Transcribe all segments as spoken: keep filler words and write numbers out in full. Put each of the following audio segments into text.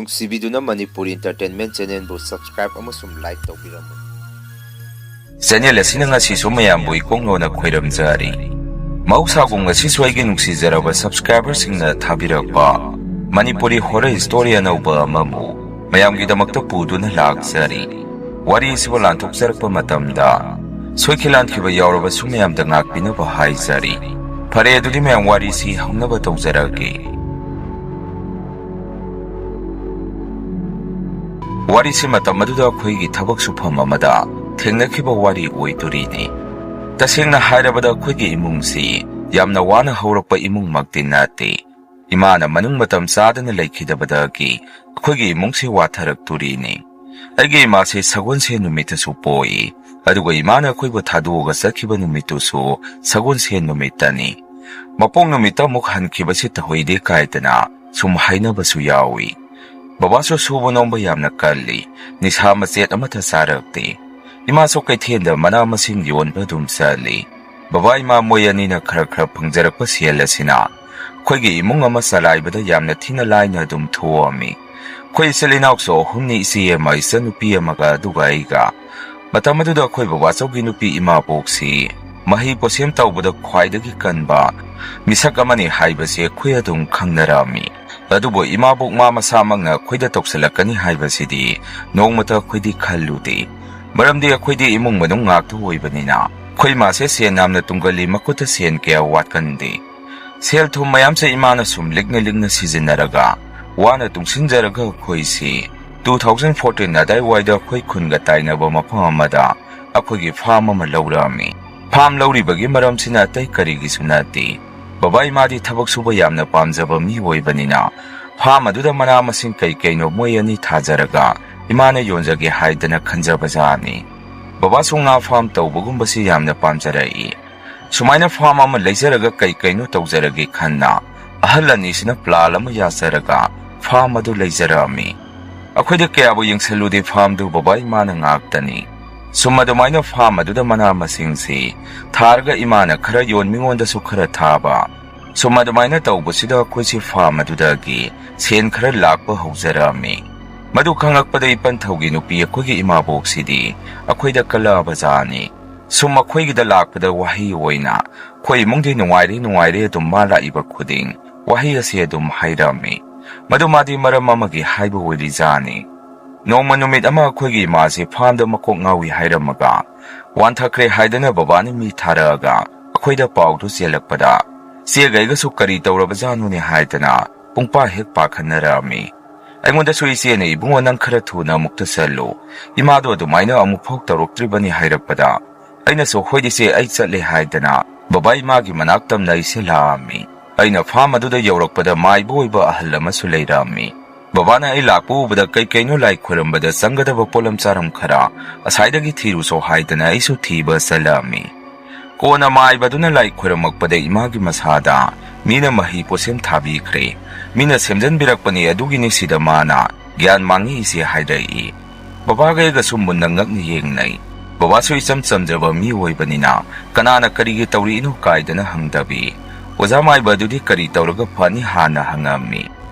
ꯅꯨꯡꯁꯤꯕꯤꯗꯨꯅ Manipuri Entertainment Channelꯕꯨ subscribe ꯑꯃꯁꯨꯡ like ꯇꯧꯕꯤꯔꯝꯃꯨ꯫ Channel ꯑꯁꯤꯅ ꯉꯁꯤꯁꯨ ꯃꯌꯥꯝꯕꯨ ꯏꯀꯣꯡ ꯂꯣꯟꯅ ꯈꯣꯏꯔꯝꯖꯔꯤ꯫ ꯃꯍꯧꯁꯥꯒꯨꯝ ꯉꯁꯤꯁꯨ ꯑꯩꯒꯤ ꯅꯨꯡꯁꯤꯖꯔꯕ subscriberꯁꯤꯡꯅ ꯊꯥꯕꯤꯔꯛꯄ ꯃꯅꯤꯄꯨꯔꯤ horror story ꯑꯅꯧꯕ ꯑꯃꯕꯨ ꯃꯌꯥꯝꯒꯤꯗꯃꯛꯇ ꯄꯨꯗꯨꯅ ꯂꯥꯛꯆꯔꯤ꯫ ꯋꯥꯔꯤ ꯑꯁꯤꯕꯨ ꯂꯥꯟꯊꯣꯛꯆꯔꯛꯄ ꯃꯇꯝꯗ ꯁꯣꯏꯈꯤ ꯂꯥꯟꯈꯤꯕ ꯌꯥꯎꯔꯕꯁꯨ ꯃꯌꯥꯝꯗ ꯉꯥꯛꯄꯤꯅꯕ ꯍꯥꯏꯖꯔꯤ꯫ ꯐꯔꯦ, ꯑꯗꯨꯗꯤ ꯃꯌꯥꯝ ꯋꯥꯔꯤꯁꯤ ꯍꯧꯅꯕ ꯇꯧꯖꯔꯛꯑꯒꯦ꯫ ꯋꯥꯔꯤꯁꯤ ꯃꯇꯝ ꯑꯗꯨꯗ ꯑꯩꯈꯣꯏꯒꯤ ꯊꯕꯛ ꯁꯨꯐꯝ ꯑꯃꯗ ꯊꯦꯡꯅꯈꯤꯕ ꯋꯥꯔꯤ ꯑꯣꯏꯗꯣꯔꯤꯅꯤ꯫ ꯇꯁꯦꯡꯅ ꯍꯥꯏꯔꯕꯗ ꯑꯩꯈꯣꯏꯒꯤ ꯏꯃꯨꯡꯁꯤ ꯌꯥꯝꯅ ꯋꯥꯅ ꯍꯧꯔꯛꯄ ꯏꯃꯨꯡꯃꯛꯇꯤ ꯅꯠꯇꯦ꯫ ꯏꯃꯥꯅ ꯃꯅꯨꯡ ꯃꯇꯝ ꯆꯥꯗꯅ ꯂꯩꯈꯤꯗꯕꯗꯒꯤ ꯑꯩꯈꯣꯏꯒꯤ ꯏꯃꯨꯡꯁꯤ ꯋꯥꯊꯔꯛꯇꯣꯔꯤꯅꯤ꯫ ꯑꯩꯒꯤ ꯏꯃꯥꯁꯤ ꯁꯒꯣꯜꯁꯦꯟ ꯅꯨꯃꯤꯠꯇꯁꯨ ꯄꯣꯛꯏ, ꯑꯗꯨꯒ ꯏꯃꯥꯅ ꯑꯩꯈꯣꯏꯕꯨ ꯊꯥꯗꯣꯛꯑꯒ ꯆꯠꯈꯤꯕ ꯅꯨꯃꯤꯠꯇꯨꯁꯨ ꯁꯒꯣꯜꯁꯦꯟ ꯅꯨꯃꯤꯠꯇꯅꯤ꯫ ꯃꯄꯣꯛ ꯅꯨꯃꯤꯠꯇ ꯑꯃꯨꯛ ꯍꯟꯈꯤꯕꯁꯤ ꯇꯧꯍꯩꯗꯦ ꯀꯥꯏꯗꯅ ꯁꯨꯝ ꯍꯥꯏꯅꯕꯁꯨ ꯌꯥꯎꯏ꯫ ꯕꯕꯥꯁꯨ ꯁꯨꯕ ꯅꯣꯝꯕ ꯌꯥꯝꯅ ꯀꯜꯂꯤ, ꯅꯤꯁꯥ ꯃꯆꯦꯠ ꯑꯃꯠꯇ ꯆꯥꯔꯛꯇꯦ꯫ ꯏꯃꯥꯁꯨ ꯀꯩꯊꯦꯜꯗ ꯃꯅꯥ ꯃꯁꯤꯡ ꯌꯣꯟꯕ ꯑꯗꯨꯝ ꯆꯠꯂꯤ꯫ ꯕꯕꯥ ꯏꯃꯥ ꯃꯣꯏ ꯑꯅꯤꯅ ꯈꯔ ꯈꯔ ꯐꯪꯖꯔꯛꯄ ꯁꯦꯜ ꯑꯁꯤꯅ ꯑꯩꯈꯣꯏꯒꯤ ꯏꯃꯨꯡ ꯑꯃ ꯆꯂꯥꯏꯕꯗ ꯌꯥꯝꯅ ꯊꯤꯅ ꯂꯥꯏꯅ ꯑꯗꯨꯝ ꯊꯣꯛꯑꯝꯃꯤ꯫ ꯑꯩꯈꯣꯏ ꯏꯆꯤꯜ ꯏꯅꯥꯎꯁꯨ ꯑꯍꯨꯝꯅꯤ, ꯏꯆꯦ ꯑꯃ, ꯏꯆꯟꯅꯨꯄꯤ ꯑꯃꯒ, ꯑꯗꯨꯒ ꯑꯩꯒ꯫ ꯃꯇꯝ ꯑꯗꯨꯗ ꯑꯩꯈꯣꯏ ꯕꯕꯥꯆꯧꯒꯤ ꯅꯨꯄꯤ ꯏꯃꯥꯕꯣꯛꯁꯤ ꯃꯍꯩ ꯄꯣꯠꯁꯦꯝ ꯇꯧꯕꯗ ꯈ꯭ꯋꯥꯏꯗꯒꯤ ꯀꯟꯕ ꯃꯤꯁꯛ ꯑꯃꯅꯤ ꯍꯥꯏꯕꯁꯤ ꯑꯩꯈꯣꯏ ꯑꯗꯨꯝ ꯈꯪꯅꯔꯝꯃꯤ꯫ ꯑꯗꯨꯕꯨ ꯏꯃꯥꯕꯣꯛ ꯃꯥ ꯃꯁꯥꯃꯛꯅ ꯑꯩꯈꯣꯏꯗ ꯇꯧꯁꯤꯜꯂꯛꯀꯅꯤ ꯍꯥꯏꯕꯁꯤꯗꯤ ꯅꯣꯡꯃꯇ ꯑꯩꯈꯣꯏꯗꯤ ꯈꯜꯂꯨꯗꯦ꯫ ꯃꯔꯝꯗꯤ ꯑꯩꯈꯣꯏꯗꯤ ꯏꯃꯨꯡ ꯃꯅꯨꯡ ꯉꯥꯛꯇ ꯑꯣꯏꯕꯅꯤꯅ꯫ ꯑꯩꯈꯣꯏ ꯃꯥꯁꯦ ꯁꯦꯟ ꯌꯥꯝꯅ ꯇꯨꯡꯒꯜꯂꯤ, ꯃꯈꯨꯠꯇ ꯁꯦꯟ ꯀꯌꯥ ꯋꯥꯠꯀꯟꯗꯦ꯫ ꯁꯦꯜ ꯊꯨꯝ ꯃꯌꯥꯝꯁꯦ ꯏꯃꯥꯅ ꯁꯨꯝ ꯂꯤꯛꯅ ꯂꯤꯛꯅ ꯁꯤꯖꯤꯟꯅꯔꯒ, ꯋꯥꯅ ꯇꯨꯡꯁꯤꯟꯖꯔꯒ ꯑꯩꯈꯣꯏꯁꯤ two thousand fourteen ꯑꯗꯥꯏꯋꯥꯏꯗ ꯑꯩꯈꯣꯏ ꯈꯨꯟꯒ ꯇꯥꯏꯅꯕ ꯃꯐꯝ ꯑꯃꯗ ꯑꯩꯈꯣꯏꯒꯤ farm ꯑꯃ ꯂꯧꯔꯛꯑꯝꯃꯤ꯫ Farm ꯂꯧꯔꯤꯕꯒꯤ ꯃꯔꯝꯁꯤꯅ ꯑꯇꯩ ꯀꯔꯤꯒꯤꯁꯨ ꯅꯠꯇꯦ꯫ ꯕꯕꯥ ꯏꯃꯥꯗꯤ ꯊꯕꯛ ꯁꯨꯕ ꯌꯥꯝꯅ ꯄꯥꯝꯖꯕ ꯃꯤ ꯑꯣꯏꯕꯅꯤꯅ, farm ꯑꯗꯨꯗ ꯃꯅꯥ ꯃꯁꯤꯡ ꯀꯩ ꯀꯩꯅꯣ ꯃꯣꯏ ꯑꯅꯤ ꯊꯥꯖꯔꯒ ꯏꯃꯥꯅ ꯌꯣꯟꯖꯒꯦ ꯍꯥꯏꯗꯅ ꯈꯟꯖꯕꯖꯥꯠꯅꯤ꯫ ꯕꯕꯥꯁꯨ ꯉꯥ farm ꯇꯧꯕꯒꯨꯝꯕꯁꯤ ꯌꯥꯝꯅ ꯄꯥꯝꯖꯔꯛꯏ꯫ ꯁꯨꯃꯥꯏꯅ farm ꯑꯃ ꯂꯩꯖꯔꯒ ꯀꯩ ꯀꯩꯅꯣ ꯇꯧꯖꯔꯒꯦ ꯈꯟꯅ ꯑꯍꯜ ꯑꯅꯤꯁꯤꯅ plan ꯑꯃ ꯌꯥꯖꯔꯒ farm ꯑꯗꯨ ꯂꯩꯖꯔꯛꯑꯝꯃꯤ꯫ ꯑꯩꯈꯣꯏꯗ ꯀꯌꯥꯕꯨ ꯌꯦꯡꯁꯜꯂꯨꯗꯦ farmꯗꯨ ꯕꯕꯥ ꯏꯃꯥꯅ ꯉꯥꯛꯇꯅꯤ꯫ ꯁꯨꯝ ꯑꯗꯨꯃꯥꯏꯅ farm ꯑꯗꯨꯗ ꯃꯅꯥ ꯃꯁꯤꯡꯁꯤ ꯊꯥꯔꯒ ꯏꯃꯥꯅ ꯈꯔ ꯌꯣꯟ, ꯃꯤꯉꯣꯟꯗꯁꯨ ꯈꯔ ꯊꯥꯕ, ꯁꯨꯝ ꯑꯗꯨꯃꯥꯏꯅ ꯇꯧꯕꯁꯤꯗ ꯑꯩꯈꯣꯏꯁꯦ ꯐꯥꯔꯝ ꯑꯗꯨꯗꯒꯤ ꯁꯦꯟ ꯈꯔ ꯂꯥꯛꯄ ꯍꯧꯖꯔꯛꯑꯝꯃꯤ꯫ ꯃꯗꯨ ꯈꯪꯂꯛꯄꯗ ꯏꯄꯟꯊꯧꯒꯤ ꯅꯨꯄꯤ ꯑꯩꯈꯣꯏꯒꯤ ꯏꯃꯥꯕꯣꯛꯁꯤꯗꯤ ꯑꯩꯈꯣꯏꯗ ꯀꯜꯂꯛꯑꯕꯖꯥꯠꯅꯤ꯫ ꯁꯨꯝ ꯑꯩꯈꯣꯏꯒꯤꯗ ꯂꯥꯛꯄꯗ ꯋꯥꯍꯩ ꯑꯣꯏꯅ "ꯑꯩꯈꯣꯏ ꯏꯃꯨꯡꯗꯤ ꯅꯨꯡꯉꯥꯏꯔꯦ, ꯅꯨꯡꯉꯥꯏꯔꯦ" ꯑꯗꯨꯝ ꯃꯥ ꯂꯥꯛꯏꯕ ꯈꯨꯗꯤꯡ ꯋꯥꯍꯩ ꯑꯁꯤ ꯑꯗꯨꯝ ꯍꯥꯏꯔꯝꯃꯤ꯫ ꯃꯗꯨ ꯃꯥꯗꯤ ꯃꯔꯝ ꯑꯃꯒꯤ ꯍꯥꯏꯕ ꯑꯣꯏꯔꯤꯖꯥꯠꯅꯤ꯫ ꯅꯣꯡꯃ ꯅꯨꯃꯤꯠ ꯑꯃ ꯑꯩꯈꯣꯏꯒꯤ ꯏꯃꯥꯁꯦ ꯐꯥꯔꯝꯗ ꯃꯀꯣꯛ ꯉꯥꯎꯏ ꯍꯥꯏꯔꯝꯃꯒ ꯋꯥꯟꯊꯈ꯭ꯔꯦ ꯍꯥꯏꯗꯅ ꯕꯕꯥꯅ ꯃꯤ ꯊꯥꯔꯛꯑꯒ ꯑꯩꯈꯣꯏꯗ ꯄꯥꯎꯗꯨ ꯆꯦꯜꯂꯛꯄꯗ ꯏꯆꯦꯒꯩꯒꯁꯨ "ꯀꯔꯤ ꯇꯧꯔꯕꯖꯥꯠꯅꯣꯅꯦ?" ꯍꯥꯏꯗꯅ ꯄꯨꯡꯄꯥ ꯍꯦꯛ ꯄꯥꯈꯠꯅꯔꯛꯑꯝꯃꯤ꯫ ꯑꯩꯉꯣꯟꯗꯁꯨ ꯏꯆꯦꯅ "ꯏꯕꯨꯡꯉꯣ, ꯅꯪ ꯈꯔ ꯊꯨꯅ ꯑꯃꯨꯛꯇ ꯆꯠꯂꯨ, ꯏꯃꯥꯗꯣ ꯑꯗꯨꯃꯥꯏꯅ ꯑꯃꯨꯛꯐꯥꯎ ꯇꯧꯔꯛꯇ꯭ꯔꯤꯕꯅꯤ" ꯍꯥꯏꯔꯛꯄꯗ ꯑꯩꯅꯁꯨ "ꯍꯣꯏ ꯏꯆꯦ, ꯑꯩ ꯆꯠꯂꯦ" ꯍꯥꯏꯗꯅ ꯕꯕꯥ ꯏꯃꯥꯒꯤ ꯃꯅꯥꯛ ꯇꯝꯅ ꯑꯩꯁꯦ ꯂꯥꯛꯑꯝꯃꯤ꯫ ꯑꯩꯅ ꯐꯥꯔꯝ ꯑꯗꯨꯗ ꯌꯧꯔꯛꯄꯗ ꯃꯥꯏꯕ ꯑꯣꯏꯕ ꯑꯍꯜ ꯑꯃꯁꯨ ꯂꯩꯔꯝꯃꯤ꯫ ꯕꯕꯥꯅ ꯑꯩ ꯂꯥꯛꯄ ꯎꯕꯗ ꯀꯩ ꯀꯩꯅꯣ ꯂꯥꯏ ꯈꯣꯏꯔꯝꯕꯗ ꯆꯪꯒꯗꯕ ꯄꯣꯠꯂꯝ ꯆꯥꯔꯝ ꯈꯔ ꯑꯁꯥꯏꯗꯒꯤ ꯊꯤꯔꯨꯆꯣ ꯍꯥꯏꯗꯅ ꯑꯩꯁꯨ ꯊꯤꯕ ꯆꯠꯂꯝꯃꯤ꯫ ꯀꯣꯟꯅ ꯃꯥꯏꯕꯗꯨꯅ ꯂꯥꯏ ꯈꯣꯏꯔꯝꯃꯛꯄꯗ ꯏꯃꯥꯒꯤ ꯃꯁꯥꯗ ꯃꯤꯅ ꯃꯍꯩ ꯄꯣꯠꯁꯦꯝ ꯊꯥꯕꯤꯈ꯭ꯔꯦ, ꯃꯤꯅ ꯁꯦꯝꯖꯟꯕꯤꯔꯛꯄꯅꯤ, ꯑꯗꯨꯒꯤꯅꯤ ꯁꯤꯗ ꯃꯥꯅ ꯒ꯭ꯌꯥꯟ ꯃꯥꯡꯉꯤꯁꯦ ꯍꯥꯏꯔꯛꯏ꯫ ꯕꯕꯥꯒ ꯑꯩꯒꯁꯨ ꯃꯨꯟꯅ ꯉꯛꯅ ꯌꯦꯡꯅꯩ꯫ ꯕꯕꯥꯁꯨ ꯏꯆꯝ ꯆꯝꯖꯕ ꯃꯤ ꯑꯣꯏꯕꯅꯤꯅ ꯀꯅꯥꯅ ꯀꯔꯤꯒꯤ ꯇꯧꯔꯤꯅꯣ ꯀꯥꯏꯗꯅ ꯍꯪꯗꯕꯤ, "ꯑꯣꯖꯥ ꯃꯥꯏꯕ ꯑꯗꯨꯗꯤ ꯀꯔꯤ ꯇꯧꯔꯒ ꯐꯅꯤ?" ꯍꯥꯟꯅ ꯍꯪꯉꯝꯃꯤ꯫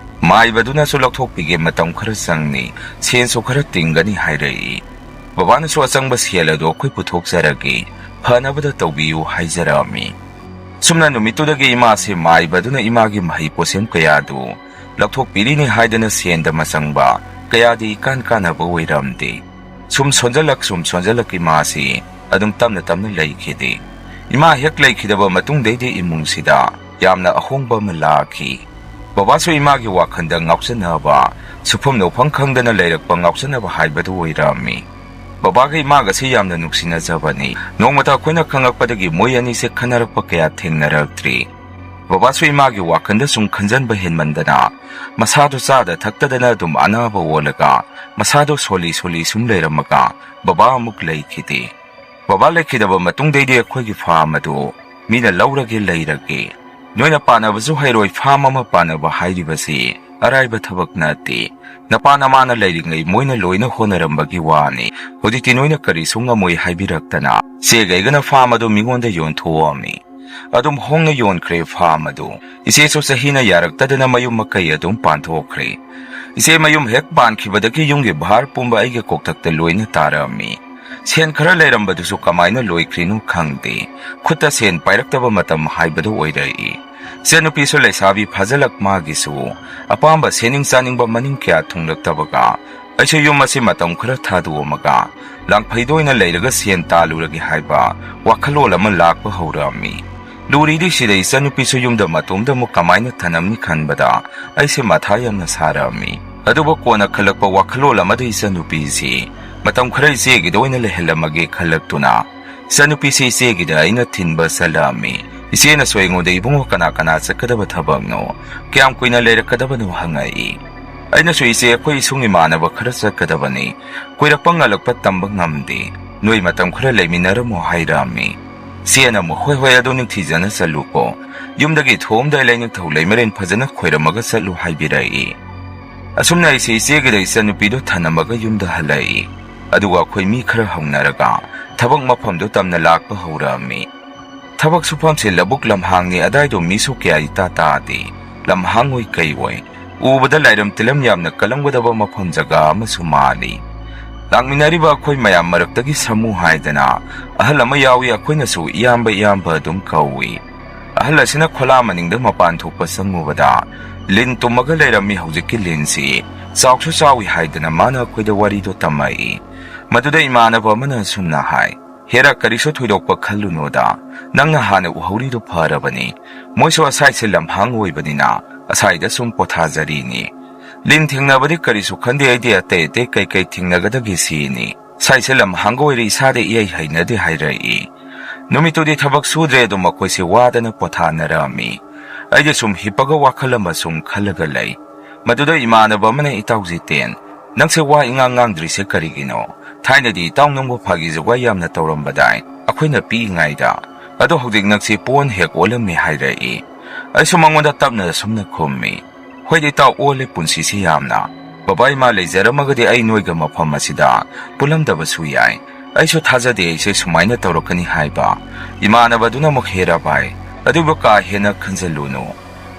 ꯃꯥꯏꯕꯗꯨꯅꯁꯨ "ꯂꯧꯊꯣꯛꯄꯤꯒꯦ, ꯃꯇꯝ ꯈꯔ ꯆꯪꯅꯤ, ꯁꯦꯟꯁꯨ ꯈꯔ ꯇꯤꯡꯒꯅꯤ" ꯍꯥꯏꯔꯛꯏ꯫ ꯕꯕꯥꯅꯁꯨ "ꯑꯆꯪꯕ ꯁꯦꯜ ꯑꯗꯨ ꯑꯩꯈꯣꯏ ꯄꯨꯊꯣꯛꯆꯔꯒꯦ, ꯐꯅꯕꯗ ꯇꯧꯕꯤꯌꯨ" ꯍꯥꯏꯖꯔꯛꯑꯝꯃꯤ꯫ ꯁꯨꯝꯅ ꯅꯨꯃꯤꯠꯇꯨꯗꯒꯤ ꯏꯃꯥꯁꯦ ꯃꯥꯏꯕꯗꯨꯅ ꯏꯃꯥꯒꯤ ꯃꯍꯩ ꯄꯣꯠꯁꯦꯝ ꯀꯌꯥꯗꯨ ꯂꯧꯊꯣꯛꯄꯤꯔꯤꯅꯤ ꯍꯥꯏꯗꯅ ꯁꯦꯟꯗ ꯃꯆꯪꯕ ꯀꯌꯥꯗꯤ ꯏꯀꯥꯟ ꯀꯥꯟꯅꯕ ꯑꯣꯏꯔꯝꯗꯦ꯫ ꯁꯨꯝ ꯁꯣꯟꯖꯜꯂꯛ, ꯁꯨꯝ ꯁꯣꯟꯖꯜꯂꯛ ꯏꯃꯥꯁꯤ ꯑꯗꯨꯝ ꯇꯞꯅ ꯇꯞꯅ ꯂꯩꯈꯤꯗꯦ꯫ ꯏꯃꯥ ꯍꯦꯛ ꯂꯩꯈꯤꯗꯕ ꯃꯇꯨꯡꯗꯩꯗꯤ ꯏꯃꯨꯡꯁꯤꯗ ꯌꯥꯝꯅ ꯑꯍꯣꯡꯕ ꯑꯃ ꯂꯥꯛꯈꯤ꯫ ꯕꯕꯥꯁꯨ ꯏꯃꯥꯒꯤ ꯋꯥꯈꯜꯗ ꯉꯥꯎꯁꯟꯅꯕ, ꯁꯨꯐꯝ ꯅꯣꯐꯝ ꯈꯪꯗꯅ ꯂꯩꯔꯛꯄ ꯉꯥꯎꯁꯟꯅꯕ ꯍꯥꯏꯕꯗꯨ ꯑꯣꯏꯔꯝꯃꯤ꯫ ꯕꯕꯥꯒ ꯏꯃꯥꯒꯁꯤ ꯌꯥꯝꯅ ꯅꯨꯡꯁꯤꯅꯖꯕꯅꯤ꯫ ꯅꯣꯡꯃꯇ ꯑꯩꯈꯣꯏꯅ ꯈꯪꯂꯛꯄꯗꯒꯤ ꯃꯣꯏ ꯑꯅꯤꯁꯦ ꯈꯟꯅꯔꯛꯄ ꯀꯌꯥ ꯊꯦꯡꯅꯔꯛꯇ꯭ꯔꯤ꯫ ꯕꯕꯥꯁꯨ ꯏꯃꯥꯒꯤ ꯋꯥꯈꯜꯗ ꯁꯨꯝ ꯈꯟꯖꯟꯕ ꯍꯦꯟꯃꯟꯗꯅ ꯃꯁꯥꯗꯣ ꯆꯥꯗ ꯊꯛꯇꯗꯅ ꯑꯗꯨꯝ ꯑꯅꯥꯕ ꯑꯣꯜꯂꯒ ꯃꯁꯥꯗꯣ ꯁꯣꯜꯂꯤ ꯁꯣꯜꯂꯤ ꯁꯨꯝ ꯂꯩꯔꯝꯃꯒ ꯕꯕꯥ ꯑꯃꯨꯛ ꯂꯩꯈꯤꯗꯦ꯫ ꯕꯕꯥ ꯂꯩꯈꯤꯗꯕ ꯃꯇꯨꯡꯗꯩꯗꯤ ꯑꯩꯈꯣꯏꯒꯤ ꯐꯥꯔꯝ ꯑꯗꯨ ꯃꯤꯅ ꯂꯧꯔꯒꯦ ꯂꯩꯔꯒꯦ꯫ ꯅꯣꯏꯅ ꯄꯥꯟꯅꯕꯁꯨ ꯍꯩꯔꯣꯏ, ꯐꯥꯔꯝ ꯑꯃ ꯄꯥꯟꯅꯕ ꯍꯥꯏꯔꯤꯕꯁꯤ ꯑꯔꯥꯏꯕ ꯊꯕꯛ ꯅꯠꯇꯦ꯫ ꯅꯄꯥ ꯅꯃꯥꯅ ꯂꯩꯔꯤꯉꯩ ꯃꯣꯏꯅ ꯂꯣꯏꯅ ꯍꯣꯠꯅꯔꯝꯕꯒꯤ ꯋꯥꯅꯤ꯫ ꯍꯧꯖꯤꯛꯇꯤ ꯅꯣꯏꯅ ꯀꯔꯤꯁꯨ ꯉꯝꯃꯣꯏ ꯍꯥꯏꯕꯤꯔꯛꯇꯅ ꯆꯦꯒꯩꯒꯅ ꯐꯥꯔꯝ ꯑꯗꯨ ꯃꯤꯉꯣꯟꯗ ꯌꯣꯟꯊꯣꯛꯑꯝꯃꯤ꯫ ꯑꯗꯨꯝ ꯍꯣꯡꯅ ꯌꯣꯟꯈ꯭ꯔꯦ ꯐꯥꯝ ꯑꯗꯨ꯫ ꯏꯆꯦꯁꯨ ꯆꯍꯤꯅ ꯌꯥꯔꯛꯇꯗꯅ ꯃꯌꯨꯝ ꯃꯀꯩ ꯑꯗꯨꯝ ꯄꯥꯟꯊꯣꯛꯈ꯭ꯔꯦ꯫ ꯏꯆꯦ ꯃꯌꯨꯝ ꯍꯦꯛ ꯄꯥꯟꯈꯤꯕꯗꯒꯤ ꯌꯨꯝꯒꯤ ꯚꯥꯔ ꯄꯨꯝꯕ ꯑꯩꯒꯤ ꯀꯣꯛꯊꯛꯇ ꯂꯣꯏꯅ ꯇꯥꯔꯛꯑꯝꯃꯤ꯫ ꯁꯦꯟ ꯈꯔ ꯂꯩꯔꯝꯕꯗꯨꯁꯨ ꯀꯃꯥꯏꯅ ꯂꯣꯏꯈ꯭ꯔꯤꯅꯣ ꯈꯪꯗꯦ꯫ ꯈꯨꯠꯇ ꯁꯦꯟ ꯄꯥꯏꯔꯛꯇꯕ ꯃꯇꯝ ꯍꯥꯏꯕꯗꯨ ꯑꯣꯏꯔꯛꯏ꯫ ꯏꯆꯟꯅꯨꯄꯤꯁꯨ ꯂꯩꯁꯥꯕꯤ ꯐꯥꯖꯤꯜꯂꯛ ꯃꯥꯒꯤꯁꯨ ꯑꯄꯥꯝꯕ ꯁꯦꯠꯅꯤꯡ ꯆꯥꯅꯤꯡꯕ ꯃꯅꯤꯡ ꯀꯌꯥ ꯊꯨꯡꯂꯛꯇꯕꯒ ꯑꯩꯁꯨ ꯌꯨꯝ ꯑꯁꯤ ꯃꯇꯝ ꯈꯔ ꯊꯥꯗꯣꯛꯑꯝꯃꯒ ꯂꯥꯡꯐꯩꯗ ꯑꯣꯏꯅ ꯂꯩꯔꯒ ꯁꯦꯟ ꯇꯥꯜꯂꯨꯔꯒꯦ ꯍꯥꯏꯕ ꯋꯥꯈꯜꯂꯣꯟ ꯑꯃ ꯂꯥꯛꯄ ꯍꯧꯔꯛꯑꯝꯃꯤ꯫ ꯂꯨꯔꯤꯗꯤ ꯁꯤꯗ ꯏꯆꯟꯅꯨꯄꯤꯁꯨ ꯌꯨꯝꯗ ꯃꯇꯣꯝꯗ ꯑꯃꯨꯛ ꯀꯃꯥꯏꯅ ꯊꯅꯝꯅꯤ ꯈꯟꯕꯗ ꯑꯩꯁꯦ ꯃꯊꯥ ꯌꯥꯝꯅ ꯁꯥꯔꯛꯑꯝꯃꯤ꯫ ꯑꯗꯨꯕꯨ ꯀꯣꯟꯅ ꯈꯜꯂꯛꯄ ꯋꯥꯈꯜꯂꯣꯟ ꯑꯃꯗ ꯏꯆꯟꯅꯨꯄꯤꯁꯤ ꯃꯇꯝ ꯈꯔ ꯏꯆꯦꯒꯤꯗ ꯑꯣꯏꯅ ꯂꯩꯍꯜꯂꯝꯃꯒꯦ ꯈꯜꯂꯛꯇꯨꯅ ꯏꯆꯟꯅꯨꯄꯤꯁꯤ ꯏꯆꯦꯒꯤꯗ ꯑꯩꯅ ꯊꯤꯟꯕ ꯆꯠꯂꯛꯑꯝꯃꯤ꯫ ꯏꯆꯦꯅꯁꯨ ꯑꯩꯉꯣꯟꯗ, "ꯏꯕꯨꯡꯉꯣ, ꯀꯅꯥ ꯀꯅꯥ ꯆꯠꯀꯗꯕ ꯊꯕꯛꯅꯣ? ꯀꯌꯥꯝ ꯀꯨꯏꯅ ꯂꯩꯔꯛꯀꯗꯕꯅꯣ?" ꯍꯪꯉꯛꯏ꯫ ꯑꯩꯅꯁꯨ, "ꯏꯆꯦ, ꯑꯩꯈꯣꯏ ꯏꯁꯨꯡ ꯏꯃꯥꯟꯅꯕ ꯈꯔ ꯆꯠꯀꯗꯕꯅꯤ꯫ ꯀꯨꯏꯔꯛꯄ ꯉꯜꯂꯛꯄ ꯇꯝꯕ ꯉꯝꯗꯦ꯫ ꯅꯣꯏ ꯃꯇꯝ ꯈꯔ ꯂꯩꯃꯤꯟꯅꯔꯝꯃꯣ," ꯍꯥꯏꯔꯛꯑꯝꯃꯤ꯫ ꯏꯆꯦꯅ ꯑꯃꯨꯛ, "ꯍꯣꯏ, ꯍꯣꯏ, ꯑꯗꯨ ꯅꯤꯡꯊꯤꯖꯅ ꯆꯠꯂꯨꯀꯣ꯫ ꯌꯨꯝꯗꯒꯤ ꯊꯣꯛꯑꯝꯗꯥꯏ ꯂꯩꯅꯤꯡꯊꯧ ꯂꯩꯃꯔꯦꯟ ꯐꯖꯅ ꯈꯣꯏꯔꯝꯃꯒ ꯆꯠꯂꯨ," ꯍꯥꯏꯕꯤꯔꯛꯏ꯫ ꯑꯁꯨꯝꯅ ꯑꯩꯁꯦ ꯏꯆꯦꯒꯤꯗ ꯏꯆꯟꯅꯨꯄꯤꯗꯣ ꯊꯅꯝꯃꯒ ꯌꯨꯝꯗ ꯍꯜꯂꯛꯏ꯫ ꯑꯗꯨꯒ ꯑꯩꯈꯣꯏ ꯃꯤ ꯈꯔ ꯍꯧꯅꯔꯒ ꯊꯕꯛ ꯃꯐꯝꯗꯨ ꯇꯝꯅ ꯂꯥꯛꯄ ꯍꯧꯔꯛꯑꯝꯃꯤ꯫ ꯊꯕꯛ ꯁꯨꯐꯝꯁꯦ ꯂꯧꯕꯨꯛ ꯂꯝꯍꯥꯡꯅꯤ, ꯑꯗꯥꯏꯗꯣ ꯃꯤꯁꯨ ꯀꯌꯥ ꯏꯇꯥ ꯇꯥꯗꯦ꯫ ꯂꯝꯍꯥꯡ ꯑꯣꯏ ꯀꯩ ꯑꯣꯏ꯫ ꯎꯕꯗ ꯂꯥꯏꯔꯝ ꯇꯤꯂꯝ ꯌꯥꯝꯅ ꯀꯜꯂꯝꯒꯗꯕ ꯃꯐꯝ ꯖꯒꯥ ꯑꯃꯁꯨ ꯃꯥꯜꯂꯤ꯫ ꯂꯥꯛꯃꯤꯟꯅꯔꯤꯕ ꯑꯩꯈꯣꯏ ꯃꯌꯥꯝ ꯃꯔꯛꯇꯒꯤ ꯁꯃꯨ ꯍꯥꯏꯗꯅ ꯑꯍꯜ ꯑꯃ ꯌꯥꯎꯏ, ꯑꯩꯈꯣꯏꯅꯁꯨ ꯏꯌꯥꯝꯕ ꯏꯌꯥꯝꯕ ꯑꯗꯨꯝ ꯀꯧꯏ꯫ ꯑꯍꯜ ꯑꯁꯤꯅ ꯈꯣꯂꯥ ꯃꯅꯤꯡꯗ ꯃꯄꯥꯟ ꯊꯣꯛꯄ ꯆꯪꯉꯨꯕꯗ ꯂꯤꯟ ꯇꯨꯝꯃꯒ ꯂꯩꯔꯝꯃꯤ꯫ ꯍꯧꯖꯤꯛꯀꯤ ꯂꯤꯟꯁꯤ ꯆꯥꯎꯁꯨ ꯆꯥꯎꯏ ꯍꯥꯏꯗꯅ ꯃꯥꯅ ꯑꯩꯈꯣꯏꯗ ꯋꯥꯔꯤꯗꯣ ꯇꯝꯃꯛꯏ꯫ ꯃꯗꯨꯗ ꯏꯃꯥꯟꯅꯕ ꯑꯃꯅ ꯑꯁꯨꯝꯅ ꯍꯥꯏ, "ꯍꯦꯔꯥ, ꯀꯔꯤꯁꯨ ꯊꯣꯏꯗꯣꯛꯄ ꯈꯜꯂꯨꯅꯨꯗ, ꯅꯪꯅ ꯍꯥꯟꯅ ꯎꯍꯧꯔꯤꯗꯣ ꯐꯔꯕꯅꯤ꯫ ꯃꯣꯏꯁꯨ ꯑꯁꯥꯏꯁꯦ ꯂꯝꯍꯥꯡ ꯑꯣꯏꯕꯅꯤꯅ ꯑꯁꯥꯏꯗ ꯁꯨꯝ ꯄꯣꯊꯥꯖꯔꯤꯅꯤ꯫ ꯂꯤꯟ ꯊꯦꯡꯅꯕꯗꯤ ꯀꯔꯤꯁꯨ ꯈꯟꯗꯦ, ꯑꯩꯗꯤ ꯑꯇꯩ ꯑꯇꯩ ꯀꯩꯀꯩ ꯊꯦꯡꯅꯒꯗꯒꯦ ꯁꯤꯅꯤ꯫ ꯁꯥꯏꯁꯦ ꯂꯝꯍꯥꯡꯒ ꯑꯣꯏꯔꯦ, ꯏꯁꯥꯗ ꯏꯍꯩ ꯍꯩꯅꯗꯦ," ꯍꯥꯏꯔꯛꯏ꯫ ꯅꯨꯃꯤꯠꯇꯨꯗꯤ ꯊꯕꯛ ꯁꯨꯗ꯭ꯔꯦ, ꯑꯗꯨꯝ ꯃꯈꯣꯏꯁꯦ ꯋꯥꯗꯅ ꯄꯣꯊꯥꯅꯔꯝꯃꯤ꯫ ꯑꯩꯗꯤ ꯁꯨꯝ ꯍꯤꯞꯄꯒ ꯋꯥꯈꯜ ꯑꯃ ꯁꯨꯝ ꯈꯜꯂꯒ ꯂꯩ꯫ ꯃꯗꯨꯗ ꯏꯃꯥꯟꯅꯕ ꯑꯃꯅ, "ꯏꯇꯥꯎ ꯖꯤꯇꯦꯟ, ꯅꯪꯁꯦ ꯋꯥ ꯏꯉꯥꯡ ꯉꯥꯡꯗ꯭ꯔꯤꯁꯦ ꯀꯔꯤꯒꯤꯅꯣ? ꯊꯥꯏꯅꯗꯤ ꯏꯇꯥꯎ ꯅꯪꯕꯨ ꯐꯥꯒꯤ ꯖꯨꯒꯥꯏ ꯌꯥꯝꯅ ꯇꯧꯔꯝꯕꯗꯥꯏ, ꯑꯩꯈꯣꯏꯅ ꯄꯤꯛꯏꯉꯩꯗ꯫ ꯑꯗꯣ ꯍꯧꯖꯤꯛ ꯅꯪꯁꯦ ꯄꯣꯟ ꯍꯦꯛ ꯑꯣꯜꯂꯝꯃꯦ," ꯍꯥꯏꯔꯛꯏ꯫ ꯑꯩꯁꯨ ꯃꯉꯣꯟꯗ ꯇꯞꯅ ꯑꯁꯨꯝꯅ ꯈꯨꯝꯃꯤ, "ꯍꯣꯏꯗ ꯏꯇꯥꯎ, ꯑꯣꯜꯂꯦ ꯄꯨꯟꯁꯤꯁꯤ ꯌꯥꯝꯅ꯫ ꯕꯕꯥ ꯏꯃꯥ ꯂꯩꯖꯔꯝꯃꯒꯗꯤ ꯑꯩ ꯅꯣꯏꯒ ꯃꯐꯝ ꯑꯁꯤꯗ ꯄꯨꯜꯂꯝꯗꯕꯁꯨ ꯌꯥꯏ꯫ ꯑꯩꯁꯨ ꯊꯥꯖꯗꯦ ꯑꯩꯁꯦ ꯁꯨꯃꯥꯏꯅ ꯇꯧꯔꯛꯀꯅꯤ ꯍꯥꯏꯕ꯫ ꯏꯃꯥꯟꯅꯕꯗꯨꯅ ꯑꯃꯨꯛ, "ꯍꯦꯔꯥ ꯚꯥꯏ, ꯑꯗꯨꯕꯨ ꯀꯥ ꯍꯦꯟꯅ ꯈꯟꯖꯜꯂꯨꯅꯨ꯫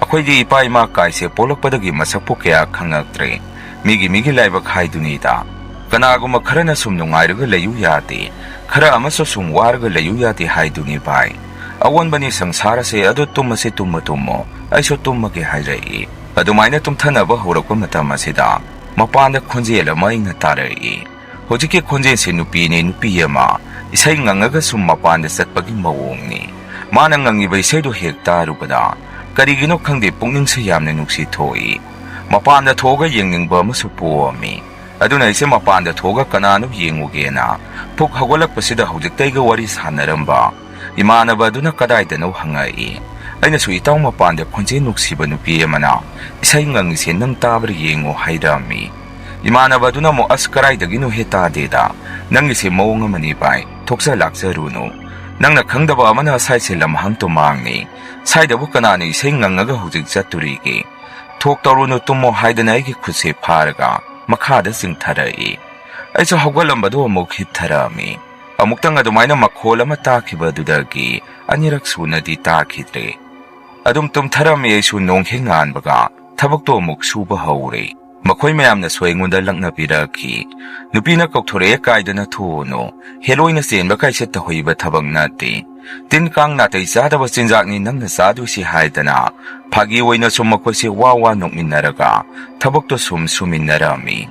ꯑꯩꯈꯣꯏꯗꯤ ꯏꯄꯥ ꯏꯃꯥ ꯀꯥꯏꯁꯦ ꯄꯣꯛꯂꯛꯄꯗꯒꯤ ꯃꯁꯛꯄꯨ ꯀꯌꯥ ꯈꯪꯉꯛꯇ꯭ꯔꯦ꯫ ꯃꯤꯒꯤ ꯃꯤꯒꯤ ꯂꯥꯏꯕꯛ ꯍꯥꯏꯗꯨꯅꯤꯗ꯫ ꯀꯅꯥꯒꯨꯝꯕ ꯈꯔꯅ ꯁꯨꯝ ꯅꯨꯡꯉꯥꯏꯔꯒ ꯂꯩꯌꯨ ꯌꯥꯗꯦ, ꯈꯔ ꯑꯃꯁꯨ ꯁꯨꯝ ꯋꯥꯔꯒ ꯂꯩꯌꯨ ꯌꯥꯗꯦ ꯍꯥꯏꯗꯨꯅꯤ ꯚꯥꯏ꯫ ꯑꯑꯣꯟꯕꯅꯤ ꯁꯪꯁꯥꯔ ꯑꯁꯦ, ꯑꯗꯨ ꯇꯨꯝꯃꯁꯤ ꯇꯨꯝꯃ ꯇꯨꯝꯃꯣ, ꯑꯩꯁꯨ ꯇꯨꯝꯃꯒꯦ" ꯍꯥꯏꯔꯛꯏ꯫ ꯑꯗꯨꯃꯥꯏꯅ ꯇꯨꯝꯊꯅꯕ ꯍꯧꯔꯛꯄ ꯃꯇꯝ ꯑꯁꯤꯗ ꯃꯄꯥꯟꯗ ꯈꯣꯟꯖꯦꯜ ꯑꯃ ꯑꯩꯅ ꯇꯥꯔꯛꯏ꯫ ꯍꯧꯖꯤꯛꯀꯤ ꯈꯣꯟꯖꯦꯜꯁꯤ ꯅꯨꯄꯤꯅꯤ, ꯅꯨꯄꯤ ꯑꯃ ꯏꯁꯩ ꯉꯪꯉꯒ ꯁꯨꯝ ꯃꯄꯥꯟꯗ ꯆꯠꯄꯒꯤ ꯃꯑꯣꯡꯅꯤ꯫ ꯃꯥꯅ ꯉꯪꯉꯤꯕ ꯏꯁꯩꯗꯨ ꯍꯦꯛ ꯇꯥꯔꯨꯕꯗ ꯀꯔꯤꯒꯤꯅꯣ ꯈꯪꯗꯦ ꯄꯨꯛꯅꯤꯡꯁꯦ ꯌꯥꯝꯅ ꯅꯨꯡꯁꯤ ꯊꯣꯛꯏ꯫ ꯃꯄꯥꯟꯗ ꯊꯣꯛꯑꯒ ꯌꯦꯡꯅꯤꯡꯕ ꯑꯃꯁꯨ ꯄꯣꯛꯑꯝꯃꯤ꯫ ꯑꯗꯨꯅ ꯑꯩꯁꯦ ꯃꯄꯥꯟꯗ ꯊꯣꯛꯑꯒ ꯀꯅꯥꯅꯣ ꯌꯦꯡꯉꯨꯒꯦꯅ ꯄꯨꯛ ꯍꯧꯒꯠꯂꯛꯄꯁꯤꯗ ꯍꯧꯖꯤꯛꯇ ꯑꯩꯒ ꯋꯥꯔꯤ ꯁꯥꯟꯅꯔꯝꯕ ꯏꯃꯥꯟꯅꯕ ꯑꯗꯨꯅ ꯀꯗꯥꯏꯗꯅꯣ ꯍꯪꯉꯛꯏ꯫ ꯑꯩꯅꯁꯨ, "ꯏꯇꯥꯎ, ꯃꯄꯥꯟꯗ ꯈꯣꯟꯖꯦꯜ ꯅꯨꯡꯁꯤꯕ ꯅꯨꯄꯤ ꯑꯃꯅ ꯏꯁꯩ ꯉꯪꯉꯤꯁꯦ ꯅꯪ ꯇꯥꯕ꯭ꯔꯥ ꯌꯦꯡꯉꯣ" ꯍꯥꯏꯔꯝꯃꯤ꯫ ꯏꯃꯥꯟꯅꯕ ꯑꯗꯨꯅ ꯑꯃꯨꯛ, "ꯑꯁ, ꯀꯗꯥꯏꯗꯒꯤꯅꯣ ꯍꯦ, ꯇꯥꯗꯦꯗ, ꯅꯪꯒꯤꯁꯦ ꯃꯑꯣꯡ ꯑꯃꯅꯤ ꯚꯥꯏ, ꯊꯣꯛꯆ ꯂꯥꯛꯆꯔꯨꯅꯨ꯫ ꯅꯪꯅ ꯈꯪꯗꯕ ꯑꯃꯅ ꯁꯥꯏꯁꯦ ꯂꯝꯍꯥꯡ ꯇꯨꯝꯍꯥꯡꯅꯤ꯫ ꯁꯥꯏꯗꯕꯨ ꯀꯅꯥꯅ ꯏꯁꯩ ꯉꯪꯉꯒ ꯍꯧꯖꯤꯛ ꯆꯠꯇꯣꯔꯤꯒꯦ? ꯊꯣꯛ ꯇꯧꯔꯨꯅꯨ, ꯇꯨꯝꯃꯣ" ꯍꯥꯏꯗꯅ ꯑꯩꯒꯤ ꯈꯨꯠꯁꯦ ꯐꯥꯔꯒ ꯃꯈꯥꯗ ꯆꯤꯡꯊꯔꯛꯏ꯫ ꯑꯩꯁꯨ ꯍꯧꯒꯠꯂꯝꯕꯗꯨ ꯑꯃꯨꯛ ꯍꯤꯞꯊꯔꯛꯑꯝꯃꯤ꯫ ꯑꯃꯨꯛꯇꯪ ꯑꯗꯨꯃꯥꯏꯅ ꯃꯈꯣꯜ ꯑꯃ ꯇꯥꯈꯤꯕ ꯑꯗꯨꯗꯒꯤ ꯑꯅꯤꯔꯛ ꯁꯨꯅꯗꯤ ꯇꯥꯈꯤꯗ꯭ꯔꯦ꯫ ꯑꯗꯨꯝ ꯇꯨꯝꯊꯔꯝꯃꯤ꯫ ꯑꯩꯁꯨ ꯅꯣꯡ ꯍꯦꯛ ꯉꯥꯟꯕꯒ ꯊꯕꯛꯇꯣ ꯑꯃꯨꯛ ꯁꯨꯕ ꯍꯧꯔꯦ꯫ ꯃꯈꯣꯏ ꯃꯌꯥꯝꯅꯁꯨ ꯑꯩꯉꯣꯟꯗ ꯂꯛꯅꯕꯤꯔꯛꯈꯤ꯫ "ꯅꯨꯄꯤꯅ ꯀꯧꯊꯣꯔꯛꯑꯦ, ꯀꯥꯏꯗꯅ ꯊꯣꯛꯎꯅꯨ꯫ ꯍꯦꯂꯣꯏꯅ ꯆꯦꯟꯕ ꯀꯥꯏꯁꯦ ꯇꯧꯍꯩꯕ ꯊꯕꯛ ꯅꯠꯇꯦ꯫ ꯇꯤꯟ ꯀꯥꯡ ꯅꯥꯇꯩ ꯆꯥꯗꯕ ꯆꯤꯟꯖꯥꯛꯅꯤ ꯅꯪꯅ ꯆꯥꯗꯣꯏꯁꯤ" ꯍꯥꯏꯗꯅ ꯐꯥꯒꯤ ꯑꯣꯏꯅꯁꯨ ꯃꯈꯣꯏꯁꯦ ꯋꯥ ꯋꯥ ꯅꯣꯛꯃꯤꯟꯅꯔꯒ ꯊꯕꯛꯇꯣ ꯁꯨꯝ ꯁꯨꯃꯤꯟꯅꯔꯝꯃꯤ꯫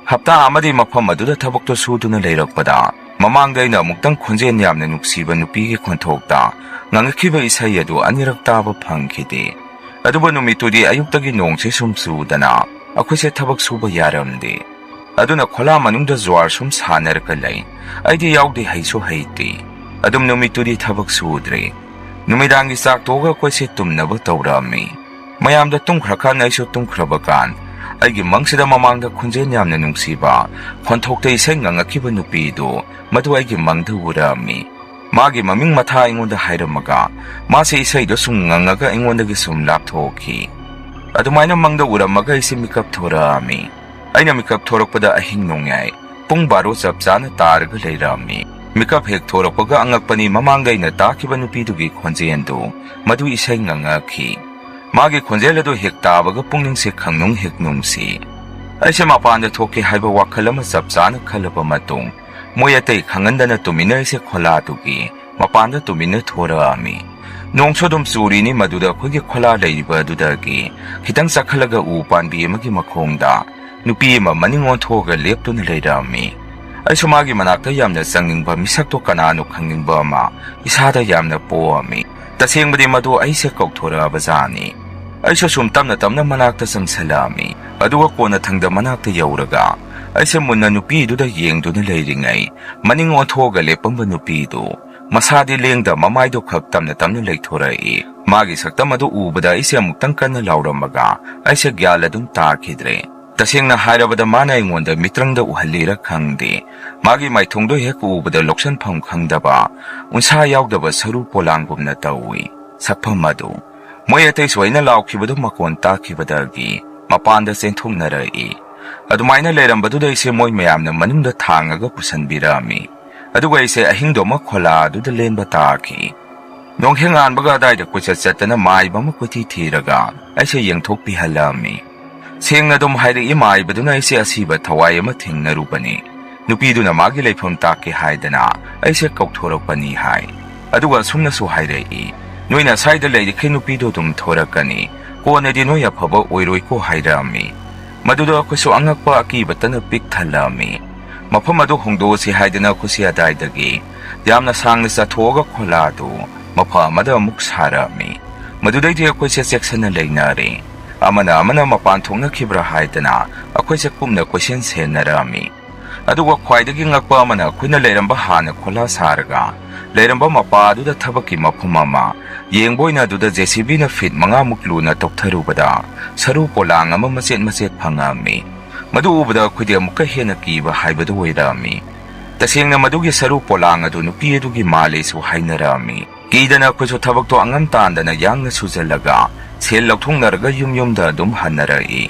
ꯍꯞꯇꯥ ꯑꯃꯗꯤ ꯃꯐꯝ ꯑꯗꯨꯗ ꯊꯕꯛꯇꯣ ꯁꯨꯗꯨꯅ ꯂꯩꯔꯛꯄꯗ, ꯃꯃꯥꯡꯗ ꯑꯩꯅ ꯑꯃꯨꯛꯇꯪ ꯈꯣꯟꯖꯦꯜ ꯌꯥꯝꯅ ꯅꯨꯡꯁꯤꯕ ꯅꯨꯄꯤꯒꯤ ꯈꯣꯟꯊꯣꯛꯇ ꯉꯪꯉꯛꯈꯤꯕ ꯏꯁꯩ ꯑꯗꯨ ꯑꯅꯤꯔꯛ ꯇꯥꯕ ꯐꯪꯈꯤꯗꯦ꯫ ꯑꯗꯨꯕꯨ ꯅꯨꯃꯤꯠꯇꯨꯗꯤ ꯑꯌꯨꯛꯇꯒꯤ ꯅꯣꯡꯁꯦ ꯁꯨꯝ ꯆꯨꯗꯅ ꯑꯩꯈꯣꯏꯁꯦ ꯊꯕꯛ ꯁꯨꯕ ꯌꯥꯔꯝꯗꯦ꯫ ꯑꯗꯨꯅ ꯈꯣꯂꯥ ꯃꯅꯨꯡꯗ ꯖ꯭ꯋꯥꯔ ꯁꯨꯝ ꯁꯥꯟꯅꯔꯒ ꯂꯩ꯫ ꯑꯩꯗꯤ ꯌꯥꯎꯗꯦ, ꯍꯩꯁꯨ ꯍꯩꯇꯦ꯫ ꯑꯗꯨꯝ ꯅꯨꯃꯤꯠꯇꯨꯗꯤ ꯊꯕꯛ ꯁꯨꯗ꯭ꯔꯦ꯫ ꯅꯨꯃꯤꯗꯥꯡꯒꯤ ꯆꯥꯛ ꯇꯣꯛꯑꯒ ꯑꯩꯈꯣꯏꯁꯦ ꯇꯨꯝꯅꯕ ꯇꯧꯔꯛꯑꯝꯃꯤ꯫ ꯃꯌꯥꯝꯗꯣ ꯇꯨꯝꯈ꯭ꯔꯀꯥꯟꯗ ꯑꯩꯁꯨ ꯇꯨꯝꯈ꯭ꯔꯕ ꯀꯥꯟ, ꯑꯩꯒꯤ ꯃꯪꯁꯤꯗ ꯃꯃꯥꯡꯗ ꯈꯣꯟꯖꯦꯜ ꯌꯥꯝꯅ ꯅꯨꯡꯁꯤꯕ, ꯈꯣꯟꯊꯣꯛꯇ ꯏꯁꯩ ꯉꯪꯉꯛꯈꯤꯕ ꯅꯨꯄꯤꯗꯨ ꯃꯗꯨ ꯑꯩꯒꯤ ꯃꯪꯗ ꯎꯔꯛꯑꯝꯃꯤ꯫ ꯃꯥꯒꯤ ꯃꯃꯤꯡ ꯃꯊꯥ ꯑꯩꯉꯣꯟꯗ ꯍꯥꯏꯔꯝꯃꯒ, ꯃꯥꯁꯦ ꯏꯁꯩꯗꯣ ꯁꯨꯝ ꯉꯪꯉꯒ ꯑꯩꯉꯣꯟꯗꯒꯤ ꯁꯨꯝ ꯂꯥꯞꯊꯣꯛꯈꯤ꯫ ꯑꯗꯨꯃꯥꯏꯅ ꯃꯪꯗ ꯎꯔꯝꯃꯒ ꯑꯩꯁꯦ ꯃꯤꯀꯞ ꯊꯣꯔꯛꯑꯝꯃꯤ꯫ ꯑꯩꯅ ꯃꯤꯀꯞ ꯊꯣꯔꯛꯄꯗ ꯑꯍꯤꯡ ꯅꯣꯡꯌꯥꯏ꯫ ꯄꯨꯡ ꯕꯥꯔꯣ ꯆꯞ ꯆꯥꯅ ꯇꯥꯔꯒ ꯂꯩꯔꯝꯃꯤ꯫ ꯃꯤꯀꯞ ꯍꯦꯛ ꯊꯣꯔꯛꯄꯒ ꯑꯉꯛꯄꯅꯤ, ꯃꯃꯥꯡꯗ ꯑꯩꯅ ꯇꯥꯈꯤꯕ ꯅꯨꯄꯤꯗꯨꯒꯤ ꯈꯣꯟꯖꯦꯜꯗꯨ ꯃꯗꯨ ꯏꯁꯩ ꯉꯪꯉꯛꯈꯤ꯫ ꯃꯥꯒꯤ ꯈꯣꯟꯖꯦꯜ ꯑꯗꯨ ꯍꯦꯛ ꯇꯥꯕꯒ ꯄꯨꯛꯅꯤꯡꯁꯦ ꯈꯪꯅꯨꯡ ꯍꯦꯛ ꯅꯨꯡꯁꯤ꯫ ꯑꯩꯁꯦ ꯃꯄꯥꯟꯗ ꯊꯣꯛꯀꯦ ꯍꯥꯏꯕ ꯋꯥꯈꯜ ꯑꯃ ꯆꯞ ꯆꯥꯅ ꯈꯜꯂꯕ ꯃꯇꯨꯡ, ꯃꯣꯏ ꯑꯇꯩ ꯈꯪꯍꯟꯗꯅ ꯇꯨꯃꯤꯟꯅ ꯑꯩꯁꯦ ꯈꯣꯂꯥꯗꯨꯒꯤ ꯃꯄꯥꯟꯗ ꯇꯨꯃꯤꯟꯅ ꯊꯣꯔꯛꯑꯝꯃꯤ꯫ ꯅꯣꯡꯁꯨ ꯑꯗꯨꯝ ꯆꯨꯔꯤꯅꯤ꯫ ꯃꯗꯨꯗ ꯑꯩꯈꯣꯏꯒꯤ ꯈꯣꯂꯥ ꯂꯩꯔꯤꯕ ꯑꯗꯨꯗꯒꯤ ꯈꯤꯇꯪ ꯆꯠꯈꯠꯂꯒ ꯎ ꯄꯥꯝꯕꯤ ꯑꯃꯒꯤ ꯃꯈꯣꯡꯗ ꯅꯨꯄꯤ ꯑꯃ ꯃꯅꯤꯡ ꯑꯣꯟꯊꯣꯛꯑꯒ ꯂꯦꯞꯇꯨꯅ ꯂꯩꯔꯝꯃꯤ꯫ ꯑꯩꯁꯨ ꯃꯥꯒꯤ ꯃꯅꯥꯛꯇ ꯌꯥꯝꯅ ꯆꯪꯅꯤꯡꯕ, ꯃꯤꯁꯛꯇꯣ ꯀꯅꯥꯅꯣ ꯈꯪꯅꯤꯡꯕ ꯑꯃ ꯏꯁꯥꯗ ꯌꯥꯝꯅ ꯄꯣꯛꯑꯝꯃꯤ꯫ ꯇꯁꯦꯡꯕꯗꯤ ꯃꯗꯨ ꯑꯩꯁꯦ ꯀꯧꯊꯣꯔꯛꯑꯕꯖꯥꯠꯅꯤ꯫ ꯑꯩꯁꯨ ꯁꯨꯝ ꯇꯞꯅ ꯇꯞꯅ ꯃꯅꯥꯛꯇ ꯆꯪꯁꯜꯂꯛꯑꯝꯃꯤ꯫ ꯑꯗꯨꯒ ꯀꯣꯟꯅ ꯊꯪꯗ ꯃꯅꯥꯛꯇ ꯌꯧꯔꯒ ꯑꯩꯁꯦ ꯃꯨꯟꯅ ꯅꯨꯄꯤꯗꯨꯗ ꯌꯦꯡꯗꯨꯅ ꯂꯩꯔꯤꯉꯩ, ꯃꯅꯤꯡ ꯑꯣꯟꯊꯣꯛꯑꯒ ꯂꯦꯞꯄꯝꯕ ꯅꯨꯄꯤꯗꯨ ꯃꯁꯥꯗꯤ ꯂꯦꯡꯗ ꯃꯃꯥꯏꯗꯨ ꯈꯛ ꯇꯞꯅ ꯇꯞꯅ ꯂꯩꯊꯣꯔꯛꯏ꯫ ꯃꯥꯒꯤ ꯁꯛꯇꯝ ꯑꯗꯨ ꯎꯕꯗ ꯑꯩꯁꯦ ꯑꯃꯨꯛꯇꯪ ꯀꯟꯅ ꯂꯥꯎꯔꯝꯃꯒ ꯑꯩꯁꯦ ꯒ꯭ꯌꯥꯟ ꯑꯗꯨꯝ ꯇꯥꯈꯤꯗ꯭ꯔꯦ꯫ ꯇꯁꯦꯡꯅ ꯍꯥꯏꯔꯕꯗ ꯃꯥꯅ ꯑꯩꯉꯣꯟꯗ ꯃꯤꯇ꯭ꯔꯪꯗ ꯎꯍꯜꯂꯤꯔ ꯈꯪꯗꯦ, ꯃꯥꯒꯤ ꯃꯥꯏꯊꯣꯡꯗꯣ ꯍꯦꯛ ꯎꯕꯗ ꯂꯧꯁꯟꯐꯝ ꯈꯪꯗꯕ, ꯎꯟꯁꯥ ꯌꯥꯎꯗꯕ ꯁꯔꯨ ꯄꯣꯂꯥꯡꯒꯨꯝꯅ ꯇꯧꯏ ꯁꯛꯐꯝ ꯑꯗꯨ꯫ ꯃꯣꯏ ꯑꯇꯩꯁꯨ ꯑꯩꯅ ꯂꯥꯎꯈꯤꯕꯗꯨ ꯃꯀꯣꯟ ꯇꯥꯈꯤꯕꯗꯒꯤ ꯃꯄꯥꯟꯗ ꯆꯦꯟꯊꯣꯛꯅꯔꯛꯏ꯫ ꯑꯗꯨꯃꯥꯏꯅ ꯂꯩꯔꯝꯕꯗꯨꯗ ꯑꯩꯁꯦ ꯃꯣꯏ ꯃꯌꯥꯝꯅ ꯃꯅꯨꯡꯗ ꯊꯥꯡꯉꯒ ꯄꯨꯁꯟꯕꯤꯔꯛꯑꯝꯃꯤ꯫ ꯑꯗꯨꯒ ꯑꯩꯁꯦ ꯑꯍꯤꯡꯗꯨꯃ ꯈꯣꯂꯥ ꯑꯗꯨꯗ ꯂꯦꯟꯕ ꯇꯥꯈꯤ꯫ ꯅꯣꯡꯍꯦꯛ ꯉꯥꯟꯕꯒ ꯑꯗꯥꯏꯗ ꯀꯣꯏꯆꯠ ꯆꯠꯇꯅ ꯃꯥꯏꯕ ꯑꯃ ꯀꯣꯏꯊꯤ ꯊꯤꯔꯒ ꯑꯩꯁꯦ ꯌꯦꯡꯊꯣꯛꯄꯤꯍꯜꯂꯛꯑꯝꯃꯤ꯫ ꯁꯦꯡꯅ ꯑꯗꯨꯝ ꯍꯥꯏꯔꯛꯏ ꯃꯥꯏꯕꯗꯨꯅ ꯑꯩꯁꯦ ꯑꯁꯤꯕ ꯊꯋꯥꯏ ꯑꯃ ꯊꯦꯡꯅꯔꯨꯕꯅꯤ꯫ ꯅꯨꯄꯤꯗꯨꯅ ꯃꯥꯒꯤ ꯂꯩꯐꯝ ꯇꯥꯛꯀꯦ ꯍꯥꯏꯗꯅ ꯑꯩꯁꯦ ꯀꯧꯊꯣꯔꯛꯄꯅꯤ ꯍꯥꯏ꯫ ꯑꯗꯨꯒ ꯑꯁꯨꯝꯅꯁꯨ ꯍꯥꯏꯔꯛꯏ, "ꯅꯣꯏꯅ ꯁ꯭ꯋꯥꯏꯗ ꯂꯩꯔꯤꯈꯩ ꯅꯨꯄꯤꯗꯣ ꯑꯗꯨꯝ ꯊꯣꯔꯛꯀꯅꯤ꯫ ꯀꯣꯟꯅꯗꯤ ꯅꯣꯏ ꯑꯐꯕ ꯑꯣꯏꯔꯣꯏꯀꯣ" ꯍꯥꯏꯔꯛꯑꯝꯃꯤ꯫ ꯃꯗꯨꯗ ꯑꯩꯈꯣꯏꯁꯨ ꯑꯉꯛꯄ ꯑꯀꯤꯕꯇꯅ ꯄꯤꯛ ꯊꯜꯂꯛꯑꯝꯃꯤ꯫ ꯃꯐꯝ ꯑꯗꯨ ꯍꯣꯡꯗꯣꯛꯑꯁꯤ ꯍꯥꯏꯗꯅ ꯑꯩꯈꯣꯏꯁꯦ ꯑꯗꯥꯏꯗꯒꯤ ꯌꯥꯝꯅ ꯁꯥꯡꯅ ꯆꯠꯊꯣꯛꯑꯒ ꯈꯣꯂꯥꯗꯨ ꯃꯐꯝ ꯑꯃꯗ ꯑꯃꯨꯛ ꯁꯥꯔꯛꯑꯝꯃꯤ꯫ ꯃꯗꯨꯗꯩꯗꯤ ꯑꯩꯈꯣꯏꯁꯦ ꯆꯦꯛꯁꯤꯟꯅ ꯂꯩꯅꯔꯦ꯫ ꯑꯃꯅ ꯑꯃꯅ ꯃꯄꯥꯟ ꯊꯣꯛꯅꯈꯤꯕ꯭ꯔꯥ ꯍꯥꯏꯗꯅ ꯑꯩꯈꯣꯏꯁꯦ ꯀꯨꯞꯅ ꯀꯣꯏꯁꯦꯟ ꯁꯦꯟꯅꯔꯛꯑꯝꯃꯤ꯫ ꯑꯗꯨꯒ ꯈ꯭ꯋꯥꯏꯗꯒꯤ ꯉꯛꯄ ꯑꯃꯅ ꯑꯩꯈꯣꯏꯅ ꯂꯩꯔꯝꯕ ꯍꯥꯟꯅ ꯈꯣꯂꯥ ꯁꯥꯔꯒ ꯂꯩꯔꯝꯕ ꯃꯄꯥ ꯑꯗꯨꯗ ꯊꯕꯛꯀꯤ ꯃꯐꯝ ꯑꯃ ꯌꯦꯡꯕ ꯑꯣꯏꯅ ꯑꯗꯨꯗ JCBꯅ feet ꯃꯉꯥꯃꯨꯛ ꯂꯨꯅ ꯇꯧꯊꯔꯨꯕꯗ ꯁꯔꯨ ꯄꯣꯂꯥꯡ ꯑꯃ ꯃꯆꯦꯠ ꯃꯆꯦꯠ ꯐꯪꯉꯛꯑꯝꯃꯤ꯫ ꯃꯗꯨ ꯎꯕꯗ ꯑꯩꯈꯣꯏꯗꯤ ꯑꯃꯨꯛꯀ ꯍꯦꯟꯅ ꯀꯤꯕ ꯍꯥꯏꯕꯗꯨ ꯑꯣꯏꯔꯛꯑꯝꯃꯤ꯫ ꯇꯁꯦꯡꯅ ꯃꯗꯨꯒꯤ ꯁꯔꯨ ꯄꯣꯂꯥꯡ ꯑꯗꯨ ꯅꯨꯄꯤ ꯑꯗꯨꯒꯤ ꯃꯥꯜꯂꯦꯁꯨ ꯍꯥꯏꯅꯔꯛꯑꯝꯃꯤ꯫ ꯀꯤꯗꯅ ꯑꯩꯈꯣꯏꯁꯨ ꯊꯕꯛꯇꯣ ꯑꯉꯝ ꯇꯥꯟꯗꯅ ꯌꯥꯡꯅ ꯁꯨꯖꯜꯂꯒ ꯁꯦꯜ ꯂꯧꯊꯣꯛꯅꯔꯒ ꯌꯨꯝ ꯌꯨꯝꯗ ꯑꯗꯨꯝ ꯍꯟꯅꯔꯛꯏ꯫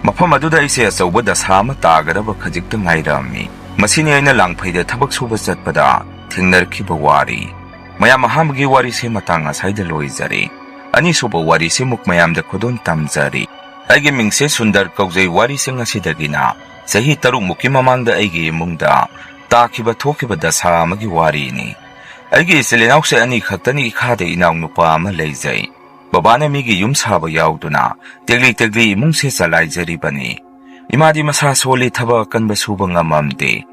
ꯃꯐꯝ ꯑꯗꯨꯗ ꯑꯩꯁꯦ ꯑꯆꯧꯕ ꯗꯁꯥ ꯑꯃ ꯇꯥꯒꯗꯕ ꯈꯖꯤꯛꯇ ꯉꯥꯏꯔꯝꯃꯤ꯫ ꯃꯁꯤꯅꯤ ꯑꯩꯅ ꯂꯥꯡꯐꯩꯗ ꯊꯕꯛ ꯁꯨꯕ ꯆꯠꯄꯗ ꯊꯦꯡꯅꯔꯛꯈꯤꯕ ꯋꯥꯔꯤ꯫ ꯃꯌꯥꯝ, ꯑꯍꯥꯟꯕꯒꯤ ꯋꯥꯔꯤꯁꯦ ꯃꯇꯥꯡ ꯑꯁꯥꯏꯗ ꯂꯣꯏꯖꯔꯦ꯫ ꯑꯅꯤꯁꯨꯕ ꯋꯥꯔꯤꯁꯤꯃꯨꯛ ꯃꯌꯥꯝꯗ ꯈꯨꯗꯣꯜ ꯇꯝꯖꯔꯤ꯫ ꯑꯩꯒꯤ ꯃꯤꯡꯁꯦ ꯁꯨꯟꯗꯔ ꯀꯧꯖꯩ꯫ ꯋꯥꯔꯤꯁꯤꯡ ꯑꯁꯤꯗꯒꯤꯅ ꯆꯍꯤ ꯇꯔꯨꯛꯃꯨꯛꯀꯤ ꯃꯃꯥꯡꯗ ꯑꯩꯒꯤ ꯏꯃꯨꯡꯗ ꯇꯥꯈꯤꯕ ꯊꯣꯛꯈꯤꯕ ꯗꯁꯥ ꯑꯃꯒꯤ ꯋꯥꯔꯤꯅꯤ꯫ ꯑꯩꯒꯤ ꯏꯆꯤꯜ ꯏꯅꯥꯎꯁꯦ ꯑꯅꯤ ꯈꯛꯇꯅꯤ, ꯏꯈꯥꯗ ꯏꯅꯥꯎꯅꯨꯄꯥ ꯑꯃ ꯂꯩꯖꯩ꯫ ꯕꯕꯥꯅ ꯃꯤꯒꯤ ꯌꯨꯝ ꯁꯥꯕ ꯌꯥꯎꯗꯨꯅ ꯇꯦꯛꯂꯤ ꯇꯦꯛꯂꯤ ꯏꯃꯨꯡꯁꯦ ꯆꯂꯥꯏꯖꯔꯤꯕꯅꯤ꯫ ꯏꯃꯥꯗꯤ ꯃꯁꯥ ꯁꯣꯜꯂꯤ, ꯊꯕꯛ ꯑꯀꯟꯕ ꯁꯨꯕ ꯉꯝꯃꯝꯗꯦ꯫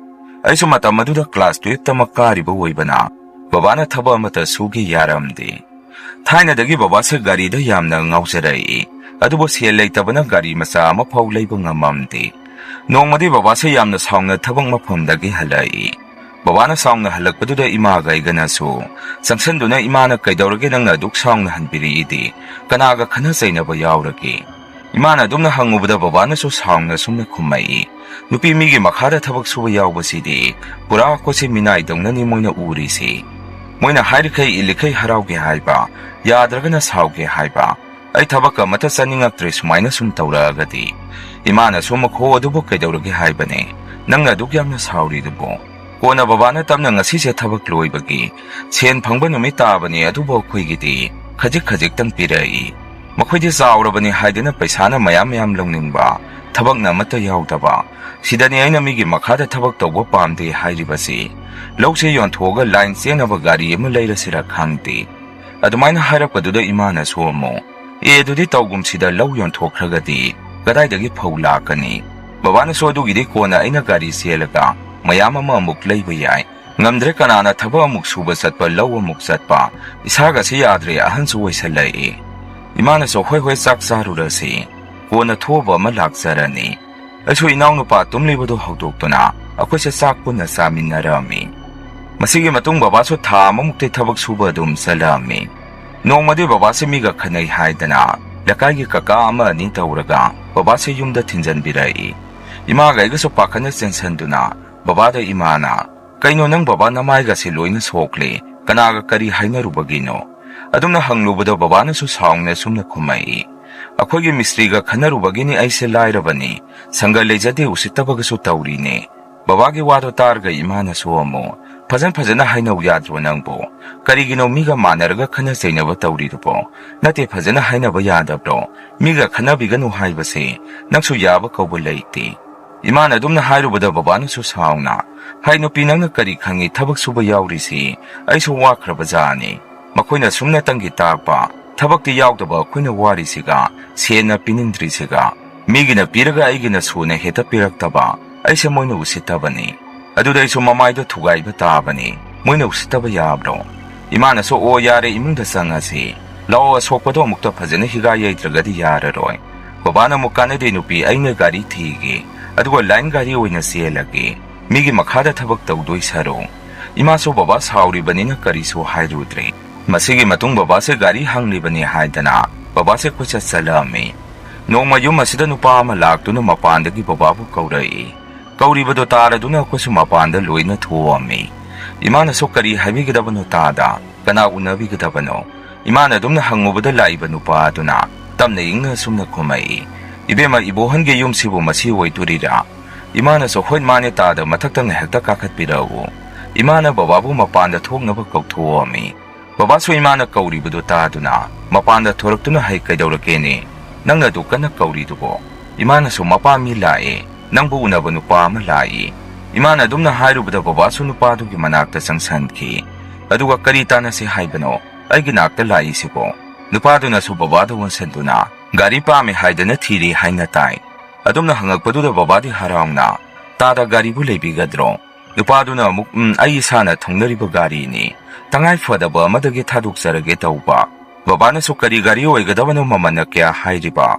ꯑꯩꯁꯨ ꯃꯇꯝ ꯑꯗꯨꯗ ꯀ꯭ꯂꯥꯁ ꯇꯨꯌꯦꯜꯐ ꯇꯃꯛ ꯀꯥꯔꯤꯕ ꯑꯣꯏꯕꯅ ꯕꯕꯥꯅ ꯊꯕꯛ ꯑꯃꯠꯇ ꯁꯨꯒꯦ ꯌꯥꯔꯝꯗꯦ꯫ ꯊꯥꯏꯅꯗꯒꯤ ꯕꯕꯥꯁꯦ ꯒꯥꯔꯤꯗ ꯌꯥꯝꯅ ꯉꯥꯎꯖꯔꯛꯏ, ꯑꯗꯨꯕꯨ ꯁꯦꯜ ꯂꯩꯇꯕꯅ ꯒꯥꯔꯤ ꯃꯆꯥ ꯑꯃꯐꯥꯎ ꯂꯩꯕ ꯉꯝꯃꯝꯗꯦ꯫ ꯅꯣꯡꯃꯗꯤ ꯕꯕꯥꯁꯦ ꯌꯥꯝꯅ ꯁꯥꯎꯅ ꯊꯕꯛ ꯃꯐꯝꯗꯒꯤ ꯍꯜꯂꯛꯏ꯫ ꯕꯕꯥꯅ ꯁꯥꯎꯅ ꯍꯜꯂꯛꯄꯗꯨꯗ ꯏꯃꯥꯒ ꯑꯩꯒꯅꯁꯨ ꯆꯪꯁꯟꯗꯨꯅ, "ꯏꯃꯥꯅ ꯀꯩꯗꯧꯔꯒꯦ ꯅꯪꯅ ꯑꯗꯨꯛ ꯁꯥꯎꯅ ꯍꯟꯕꯤꯔꯛꯏꯗꯤ? ꯀꯅꯥꯒ ꯈꯠꯅ ꯆꯩꯅꯕ ꯌꯥꯎꯔꯒꯦ?" ꯏꯃꯥꯅ ꯑꯗꯨꯝꯅ ꯍꯪꯉꯨꯕꯗ ꯕꯕꯥꯅꯁꯨ ꯁꯥꯎꯅ ꯁꯨꯝꯅ ꯈꯨꯝꯃꯛꯏ, "ꯅꯨꯄꯤ ꯃꯤꯒꯤ ꯃꯈꯥꯗ ꯊꯕꯛ ꯁꯨꯕ ꯌꯥꯎꯕꯁꯤꯗꯤ ꯄꯨꯔꯥ ꯑꯩꯈꯣꯏꯁꯦ ꯃꯤꯅꯥꯏꯗꯧꯅꯅꯤ ꯃꯣꯏꯅ ꯎꯔꯤꯁꯤ꯫ ꯃꯣꯏꯅ ꯍꯥꯏꯔꯤꯈꯩ ꯏꯜꯂꯤꯈꯩ ꯍꯔꯥꯎꯒꯦ ꯍꯥꯏꯕ, ꯌꯥꯗ꯭ꯔꯒꯅ ꯁꯥꯎꯒꯦ ꯍꯥꯏꯕ꯫ ꯑꯩ ꯊꯕꯛ ꯑꯃꯠꯇ ꯆꯠꯅꯤꯡꯉꯛꯇ꯭ꯔꯦ ꯁꯨꯃꯥꯏꯅ ꯁꯨꯝ ꯇꯧꯔꯛꯑꯒꯗꯤ꯫" ꯏꯃꯥꯅꯁꯨ, "ꯃꯈꯣ ꯑꯗꯨꯕꯨ ꯀꯩꯗꯧꯔꯒꯦ ꯍꯥꯏꯕꯅꯦ? ꯅꯪꯅ ꯑꯗꯨꯛ ꯌꯥꯝꯅ ꯁꯥꯎꯔꯤꯗꯨꯕꯨ? ꯀꯣꯟꯅ ꯕꯕꯥꯅ ꯇꯞꯅ ꯉꯁꯤꯁꯦ ꯊꯕꯛ ꯂꯣꯏꯕꯒꯤ ꯁꯦꯟ ꯐꯪꯕ ꯅꯨꯃꯤꯠ ꯇꯥꯕꯅꯤ, ꯑꯗꯨꯕꯨ ꯑꯩꯈꯣꯏꯒꯤꯗꯤ ꯈꯖꯤꯛ ꯈꯖꯤꯛꯇꯪ ꯄꯤꯔꯛꯏ꯫ ꯃꯈꯣꯏꯗꯤ ꯆꯥꯎꯔꯕꯅꯤ ꯍꯥꯏꯗꯅ ꯄꯩꯁꯥꯅ ꯃꯌꯥꯝ ꯃꯌꯥꯝ ꯂꯧꯅꯤꯡꯕ, ꯊꯕꯛꯅ ꯑꯃꯠꯇ ꯌꯥꯎꯗꯕ꯫ ꯁꯤꯗꯅꯤ ꯑꯩꯅ ꯃꯤꯒꯤ ꯃꯈꯥꯗ ꯊꯕꯛ ꯇꯧꯕ ꯄꯥꯝꯗꯦ ꯍꯥꯏꯔꯤꯕꯁꯤ꯫ ꯂꯧꯁꯦ ꯌꯣꯟꯊꯣꯛꯑꯒ ꯂꯥꯏꯟ ꯆꯦꯟꯅꯕ ꯒꯥꯔꯤ ꯑꯃ ꯂꯩꯔꯁꯤꯔ ꯈꯪꯗꯦ꯫" ꯑꯗꯨꯃꯥꯏꯅ ꯍꯥꯏꯔꯛꯄꯗꯨꯗ ꯏꯃꯥꯅꯁꯨ ꯑꯃꯨꯛ, "ꯑꯦ, ꯑꯗꯨꯗꯤ ꯇꯧꯒꯨꯝꯁꯤꯗ, ꯂꯧ ꯌꯣꯟꯊꯣꯛꯈ꯭ꯔꯒꯗꯤ ꯀꯗꯥꯏꯗꯒꯤ ꯐꯧ ꯂꯥꯛꯀꯅꯤ?" ꯕꯕꯥꯅꯁꯨ, "ꯑꯗꯨꯒꯤꯗꯤ ꯀꯣꯟꯅ ꯑꯩꯅ ꯒꯥꯔꯤ ꯆꯦꯜꯂꯒ ꯃꯌꯥꯝ ꯑꯃ ꯑꯃꯨꯛ ꯂꯩꯕ ꯌꯥꯏ꯫ ꯉꯝꯗ꯭ꯔꯦ, ꯀꯅꯥꯅ ꯊꯕꯛ ꯑꯃꯨꯛ ꯁꯨꯕ ꯆꯠꯄ, ꯂꯧ ꯑꯃꯨꯛ ꯆꯠꯄ? ꯏꯁꯥꯒꯁꯤ ꯌꯥꯗ꯭ꯔꯦ, ꯑꯍꯟꯁꯨ ꯑꯣꯏꯁꯜꯂꯛꯑꯦ꯫" ꯏꯃꯥꯅꯁꯨ, "ꯍꯣꯏ ꯍꯣꯏ, ꯆꯥꯛ ꯆꯥꯔꯨꯔꯁꯤ, ꯀꯣꯟꯅ ꯊꯣꯛꯑꯕ ꯑꯃ ꯂꯥꯛꯆꯔꯅꯤ꯫" ꯑꯩꯁꯨ ꯏꯅꯥꯎꯅꯨꯄꯥ ꯇꯨꯝꯂꯤꯕꯗꯨ ꯍꯧꯗꯣꯛꯇꯨꯅ ꯑꯩꯈꯣꯏꯁꯦ ꯆꯥꯛ ꯄꯨꯟꯅ ꯆꯥꯃꯤꯟꯅꯔꯝꯃꯤ꯫ ꯃꯁꯤꯒꯤ ꯃꯇꯨꯡ ꯕꯕꯥꯁꯨ ꯊꯥ ꯑꯃꯃꯨꯛꯇꯤ ꯊꯕꯛ ꯁꯨꯕ ꯑꯗꯨꯝ ꯆꯠꯂꯝꯃꯤ꯫ ꯅꯣꯡꯃꯗꯤ ꯕꯕꯥꯁꯦ ꯃꯤꯒ ꯈꯠꯅꯩ ꯍꯥꯏꯗꯅ ꯂꯩꯀꯥꯏꯒꯤ ꯀꯀꯥ ꯑꯃ ꯑꯅꯤ ꯇꯧꯔꯒ ꯕꯕꯥꯁꯦ ꯌꯨꯝꯗ ꯊꯤꯟꯖꯟꯕꯤꯔꯛꯏ꯫ ꯏꯃꯥꯒ ꯑꯩꯒꯁꯨ ꯄꯥꯈꯠꯅ ꯆꯦꯟꯁꯟꯗꯨꯅ ꯕꯕꯥꯗ ꯏꯃꯥꯅ, "ꯀꯩꯅꯣ ꯅꯪ ꯕꯕꯥ, ꯅꯃꯥꯏꯒꯁꯦ ꯂꯣꯏꯅ ꯁꯣꯛꯂꯦ, ꯀꯅꯥꯒ ꯀꯔꯤ ꯍꯥꯏꯅꯔꯨꯕꯒꯤꯅꯣ?" ꯑꯗꯨꯝꯅ ꯍꯪꯂꯨꯕꯗ ꯕꯕꯥꯅꯁꯨ ꯁꯥꯎꯅ ꯁꯨꯝꯅ ꯈꯨꯝꯃꯛꯏ, "ꯑꯩꯈꯣꯏꯒꯤ ꯃꯤꯁꯇ꯭ꯔꯤꯒ ꯈꯟꯅꯔꯨꯕꯒꯤꯅꯤ ꯑꯩꯁꯦ ꯂꯥꯏꯔꯕꯅꯤ, ꯁꯪꯒ ꯂꯩꯖꯗꯦ, ꯎꯁꯤꯠꯇꯕꯒꯁꯨ ꯇꯧꯔꯤꯅꯦ꯫ ꯕꯕꯥꯒꯤ ꯋꯥꯗꯣ ꯇꯥꯔꯒ ꯏꯃꯥꯅꯁꯨ ꯑꯃꯨꯛ, 'ꯐꯖꯟ ꯐꯖꯅ ꯍꯥꯏꯅꯧ ꯌꯥꯗ꯭ꯔꯣ ꯅꯪꯕꯣ? ꯀꯔꯤꯒꯤꯅꯣ ꯃꯤꯒ ꯃꯥꯟꯅꯔꯒ ꯈꯠꯅ ꯆꯩꯅꯕ ꯇꯧꯔꯤꯗꯨꯕꯣ? ꯅꯠꯇꯦ, ꯐꯖꯅ ꯍꯥꯏꯅꯕ ꯌꯥꯗꯕ꯭ꯔꯣ? ꯃꯤꯒ ꯈꯠꯅꯕꯤꯒꯅꯨ ꯍꯥꯏꯕꯁꯦ ꯅꯪꯁꯨ ꯌꯥꯕ ꯀꯧꯕ ꯂꯩꯇꯦ.' ꯏꯃꯥꯅ ꯑꯗꯨꯝꯅ ꯍꯥꯏꯔꯨꯕꯗ ꯕꯕꯥꯅꯁꯨ ꯁꯥꯎꯅ, "ꯍꯥꯏ ꯅꯨꯄꯤ, ꯅꯪꯅ ꯀꯔꯤ ꯈꯪꯉꯤ ꯊꯕꯛ ꯁꯨꯕ ꯌꯥꯎꯔꯤꯁꯤ? ꯑꯩꯁꯨ ꯋꯥꯈ꯭ꯔꯕ ꯖꯥꯠꯅꯤ꯫ ꯃꯈꯣꯏꯅ ꯁꯨꯝꯅꯇꯪꯒꯤ ꯇꯥꯛꯄ, ꯊꯕꯛꯇꯤ ꯌꯥꯎꯗꯕ ꯑꯩꯈꯣꯏꯅ ꯋꯥꯔꯤꯁꯤꯒ, ꯁꯦꯟꯅ ꯄꯤꯅꯤꯡꯗ꯭ꯔꯤꯁꯤꯒ, ꯃꯤꯒꯤꯅ ꯄꯤꯔꯒ ꯑꯩꯒꯤꯅ ꯁꯨꯅ ꯍꯦꯛꯇ ꯄꯤꯔꯛꯇꯕ, ꯑꯩꯁꯦ ꯃꯣꯏꯅ ꯎꯁꯤꯠꯇꯕꯅꯤ꯫ ꯑꯗꯨꯗ ꯑꯩꯁꯨ ꯃꯃꯥꯏꯗꯣ ꯊꯨꯒꯥꯏꯕ ꯇꯥꯕꯅꯤ꯫ ꯃꯣꯏꯅ ꯎꯁꯤꯠꯇꯕ ꯌꯥꯕ꯭ꯔꯣ?" ꯏꯃꯥꯅꯁꯨ, "ꯑꯣ ꯌꯥꯔꯦ, ꯏꯃꯨꯡꯗ ꯆꯪꯉꯁꯤ꯫ ꯂꯥꯛꯑꯣ, ꯑꯁꯣꯛꯄꯗꯣ ꯑꯃꯨꯛꯇ ꯐꯖꯅ ꯍꯤꯒꯥꯏ ꯌꯩꯗ꯭ꯔꯒꯗꯤ ꯌꯥꯔꯔꯣꯏ꯫" ꯕꯕꯥꯅ ꯑꯃꯨꯛ, "ꯀꯥꯟꯅꯗꯦ ꯅꯨꯄꯤ, ꯑꯩꯅ ꯒꯥꯔꯤ ꯊꯤꯒꯦ, ꯑꯗꯨꯒ ꯂꯥꯏꯟ ꯒꯥꯔꯤ ꯑꯣꯏꯅ ꯆꯦꯜꯂꯒꯦ, ꯃꯤꯒꯤ ꯃꯈꯥꯗ ꯊꯕꯛ ꯇꯧꯗꯣꯏ ꯁꯔꯨꯛ꯫" ꯏꯃꯥꯁꯨ ꯕꯕꯥ ꯁꯥꯎꯔꯤꯕꯅꯤꯅ ꯀꯔꯤꯁꯨ ꯍꯥꯏꯔꯨꯗ꯭ꯔꯦ꯫ ꯃꯁꯤꯒꯤ ꯃꯇꯨꯡ ꯕꯕꯥꯁꯦ ꯒꯥꯔꯤ ꯍꯪꯂꯤꯕꯅꯤ ꯍꯥꯏꯗꯅ ꯕꯕꯥꯁꯦ ꯀꯣꯏꯆꯠ ꯆꯠꯂꯝꯃꯤ꯫ ꯅꯣꯡꯃ ꯌꯨꯝ ꯑꯁꯤꯗ ꯅꯨꯄꯥ ꯑꯃ ꯂꯥꯛꯇꯨꯅ ꯃꯄꯥꯟꯗꯒꯤ ꯕꯕꯥꯕꯨ ꯀꯧꯔꯛꯏ꯫ ꯀꯧꯔꯤꯕꯗꯣ ꯇꯥꯔꯗꯨꯅ ꯑꯩꯈꯣꯏꯁꯨ ꯃꯄꯥꯟꯗ ꯂꯣꯏꯅ ꯊꯣꯛꯑꯝꯃꯤ꯫ ꯏꯃꯥꯅꯁꯨ, "ꯀꯔꯤ ꯍꯥꯏꯕꯤꯒꯗꯕꯅꯣ ꯇꯥꯗ? ꯀꯅꯥ ꯎꯅꯕꯤꯒꯗꯕꯅꯣ?" ꯏꯃꯥꯅ ꯑꯗꯨꯝꯅ ꯍꯪꯉꯨꯕꯗ ꯂꯥꯛꯏꯕ ꯅꯨꯄꯥ ꯑꯗꯨꯅ ꯇꯞꯅ ꯏꯪꯅ ꯑꯁꯨꯝꯅ ꯈꯨꯝꯃꯛꯏ, "ꯏꯕꯦꯝꯃ, ꯏꯕꯣꯍꯟꯒꯤ ꯌꯨꯝꯁꯤꯕꯨ ꯃꯁꯤ ꯑꯣꯏꯗꯣꯔꯤꯔꯥ?" ꯏꯃꯥꯅꯁꯨ, "ꯍꯣꯏ, ꯃꯥꯅꯦ ꯇꯥꯗ, ꯃꯊꯛꯇ ꯉꯥꯏꯍꯥꯛꯇ ꯀꯥꯈꯠꯄꯤꯔꯛꯎ꯫" ꯏꯃꯥꯅ ꯕꯕꯥꯕꯨ ꯃꯄꯥꯟꯗ ꯊꯣꯛꯅꯕ ꯀꯧꯊꯣꯛꯑꯝꯃꯤ꯫ ꯕꯕꯥꯁꯨ ꯏꯃꯥꯅ ꯀꯧꯔꯤꯕꯗꯨ ꯇꯥꯗꯨꯅ ꯃꯄꯥꯟꯗ ꯊꯣꯔꯛꯇꯨꯅ, "ꯍꯩ, ꯀꯩꯗꯧꯔꯒꯦꯅꯦ? ꯅꯪꯅ ꯑꯗꯨ ꯀꯟꯅ ꯀꯧꯔꯤꯗꯨꯕꯣ?" ꯏꯃꯥꯅꯁꯨ, "ꯃꯄꯥ ꯃꯤ ꯂꯥꯛꯑꯦ, ꯅꯪꯕꯨ ꯎꯅꯕ ꯅꯨꯄꯥ ꯑꯃ ꯂꯥꯛꯏ꯫" ꯏꯃꯥꯅ ꯑꯗꯨꯝꯅ ꯍꯥꯏꯔꯨꯕꯗ ꯕꯕꯥꯁꯨ ꯅꯨꯄꯥꯗꯨꯒꯤ ꯃꯅꯥꯛꯇ ꯆꯪꯁꯟꯈꯤ꯫ ꯑꯗꯨꯒ, "ꯀꯔꯤ ꯇꯥꯟꯅꯁꯤ ꯍꯥꯏꯕꯅꯣ ꯑꯩꯒꯤ ꯅꯥꯛꯇ ꯂꯥꯛꯏꯁꯤꯕꯣ?" ꯅꯨꯄꯥꯗꯨꯅꯁꯨ ꯕꯕꯥꯗ ꯑꯣꯟꯁꯟꯗꯨꯅ, "ꯒꯥꯔꯤ ꯄꯥꯝꯃꯤ ꯍꯥꯏꯗꯅ ꯊꯤꯔꯤ ꯍꯥꯏꯅ ꯇꯥꯏ꯫" ꯑꯗꯨꯝꯅ ꯍꯪꯉꯛꯄꯗꯨꯗ ꯕꯕꯥꯗꯤ ꯍꯔꯥꯎꯅ, "ꯇꯥꯗ, ꯒꯥꯔꯤꯕꯨ ꯂꯩꯕꯤꯒꯗ꯭ꯔꯣ?" ꯅꯨꯄꯥꯗꯨꯅ ꯑꯃꯨꯛ, "ꯎꯝ, ꯑꯩ ꯏꯁꯥꯅ ꯊꯧꯅꯔꯤꯕ ꯒꯥꯔꯤꯅꯤ꯫ ꯇꯉꯥꯏ ꯐꯗꯕ ꯑꯃꯗꯒꯤ ꯊꯥꯗꯣꯛꯆꯔꯒꯦ ꯇꯧꯕ꯫" ꯕꯕꯥꯅꯁꯨ, "ꯀꯔꯤ ꯒꯥꯔꯤ ꯑꯣꯏꯒꯗꯕꯅꯣ, ꯃꯃꯜꯅ ꯀꯌꯥ ꯍꯥꯏꯔꯤꯕ?"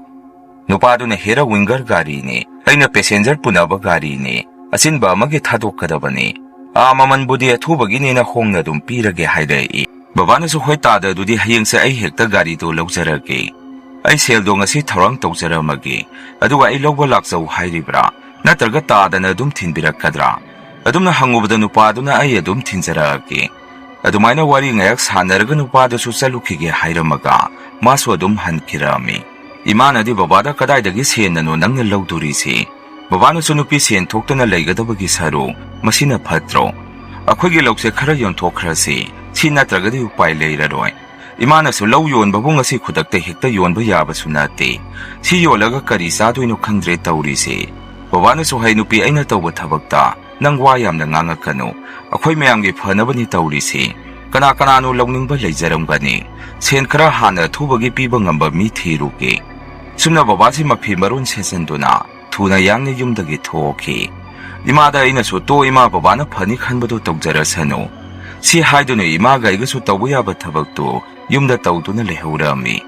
ꯅꯨꯄꯥꯗꯨꯅ, "ꯍꯦꯔ ꯋꯤꯡꯒꯔ ꯒꯥꯔꯤꯅꯤ, ꯑꯩꯅ ꯄꯦꯁꯦꯟꯖꯔ ꯄꯨꯅꯕ ꯒꯥꯔꯤꯅꯤ, ꯑꯆꯤꯟꯕ ꯑꯃꯒꯤ ꯊꯥꯗꯣꯛꯀꯗꯕꯅꯤ꯫ ꯑꯥ, ꯃꯃꯜꯕꯨꯗꯤ ꯑꯊꯨꯕꯒꯤꯅꯦꯅ ꯍꯣꯡꯅ ꯑꯗꯨꯝ ꯄꯤꯔꯒꯦ," ꯍꯥꯏꯔꯛꯏ꯫ ꯕꯕꯥꯅꯁꯨ, "ꯍꯣꯏ ꯇꯥꯗ, ꯑꯗꯨꯗꯤ ꯍꯌꯦꯡꯁꯦ ꯑꯩ ꯍꯦꯛꯇ ꯒꯥꯔꯤꯗꯣ ꯂꯧꯖꯔꯒꯦ꯫ ꯑꯩ ꯁꯦꯜꯗꯣ ꯉꯁꯤ ꯊꯧꯔꯥꯡ ꯇꯧꯖꯔꯝꯃꯒꯦ, ꯑꯗꯨꯒ ꯑꯩ ꯂꯧꯕ ꯂꯥꯛꯆꯧ ꯍꯥꯏꯔꯤꯕ꯭ꯔꯥ? ꯅꯠꯇ꯭ꯔꯒ ꯇꯥꯗꯅ ꯑꯗꯨꯝ ꯊꯤꯟꯕꯤꯔꯛꯀꯗ꯭ꯔꯥ?" ꯑꯗꯨꯝꯅ ꯍꯪꯉꯨꯕꯗ ꯅꯨꯄꯥꯗꯨꯅ, "ꯑꯩ ꯑꯗꯨꯝ ꯊꯤꯟꯖꯔꯛꯑꯒꯦ꯫" ꯑꯗꯨꯃꯥꯏꯅ ꯋꯥꯔꯤ ꯉꯥꯏꯍꯥꯛ ꯁꯥꯟꯅꯔꯒ ꯅꯨꯄꯥꯗꯨꯁꯨ ꯆꯠꯂꯨꯈꯤꯒꯦ ꯍꯥꯏꯔꯝꯃꯒ ꯃꯥꯁꯨ ꯑꯗꯨꯝ ꯍꯟꯈꯤꯔꯛꯑꯝꯃꯤ꯫ ꯏꯃꯥꯅꯗꯤ ꯕꯕꯥꯗ, "ꯀꯗꯥꯏꯗꯒꯤ ꯁꯦꯟꯅꯅꯣ ꯅꯪꯅ ꯂꯧꯗꯣꯔꯤꯁꯤ? ꯕꯕꯥꯅꯁꯨ ꯅꯨꯄꯤ ꯁꯦꯟ ꯊꯣꯛꯇꯅ ꯂꯩꯒꯗꯕꯒꯤ ꯁꯔꯨꯛ, ꯃꯁꯤꯅ ꯐꯠꯇ꯭ꯔꯣ? ꯑꯩꯈꯣꯏꯒꯤ ꯂꯧꯁꯦ ꯈꯔ ꯌꯣꯟꯊꯣꯛꯈ꯭ꯔꯁꯤ, ꯁꯤ ꯅꯠꯇ꯭ꯔꯒꯗꯤ ꯎꯄꯥꯏ ꯂꯩꯔꯔꯣꯏ꯫ ꯏꯃꯥꯅꯁꯨ ꯂꯧ ꯌꯣꯟꯕꯕꯨ ꯉꯁꯤ ꯈꯨꯗꯛꯇ ꯍꯦꯛꯇ ꯌꯣꯟꯕ ꯌꯥꯕꯁꯨ ꯅꯠꯇꯦ꯫ ꯁꯤ ꯌꯣꯜꯂꯒ ꯀꯔꯤ ꯆꯥꯗꯣꯏꯅꯣ ꯈꯪꯗ꯭ꯔꯦ ꯇꯧꯔꯤꯁꯦ꯫ ꯕꯕꯥꯅꯁꯨ ꯍꯥꯏ, ꯅꯨꯄꯤ ꯑꯩꯅ ꯇꯧꯕ ꯊꯕꯛꯇ ꯅꯪ ꯋꯥ ꯌꯥꯝꯅ ꯉꯥꯡꯉꯛꯀꯅꯨ꯫ ꯑꯩꯈꯣꯏ ꯃꯌꯥꯝꯒꯤ ꯐꯅꯕꯅꯤ ꯇꯧꯔꯤꯁꯤ꯫ ꯀꯅꯥ ꯀꯅꯥꯅꯣ ꯂꯧꯅꯤꯡꯕ ꯂꯩꯖꯔꯝꯒꯅꯤ? ꯁꯦꯟ ꯈꯔ ꯍꯥꯟꯅ ꯑꯊꯨꯕꯒꯤ ꯄꯤꯕ ꯉꯝꯕ ꯃꯤ ꯊꯤꯔꯨꯒꯦ꯫" ꯁꯨꯝꯅ ꯕꯕꯥꯁꯤ ꯃꯐꯤ ꯃꯔꯣꯟ ꯁꯦꯠꯆꯟꯗꯨꯅ ꯊꯨꯅ ꯌꯥꯡꯅ ꯌꯨꯝꯗꯒꯤ ꯊꯣꯛꯈꯤ꯫ ꯏꯃꯥꯗ ꯑꯩꯅꯁꯨ, "ꯇꯣ ꯏꯃꯥ, ꯕꯕꯥꯅ ꯐꯅꯤ ꯈꯟꯕꯗꯣ ꯇꯧꯖꯔꯁꯅꯨ꯫" ꯁꯤ ꯍꯥꯏꯗꯨꯅ ꯏꯃꯥꯒ ꯑꯩꯒꯁꯨ ꯇꯧꯕ ꯌꯥꯕ ꯊꯕꯛꯇꯨ ꯌꯨꯝꯗ ꯇꯧꯗꯨꯅ ꯂꯩꯍꯧꯔꯝꯃꯤ꯫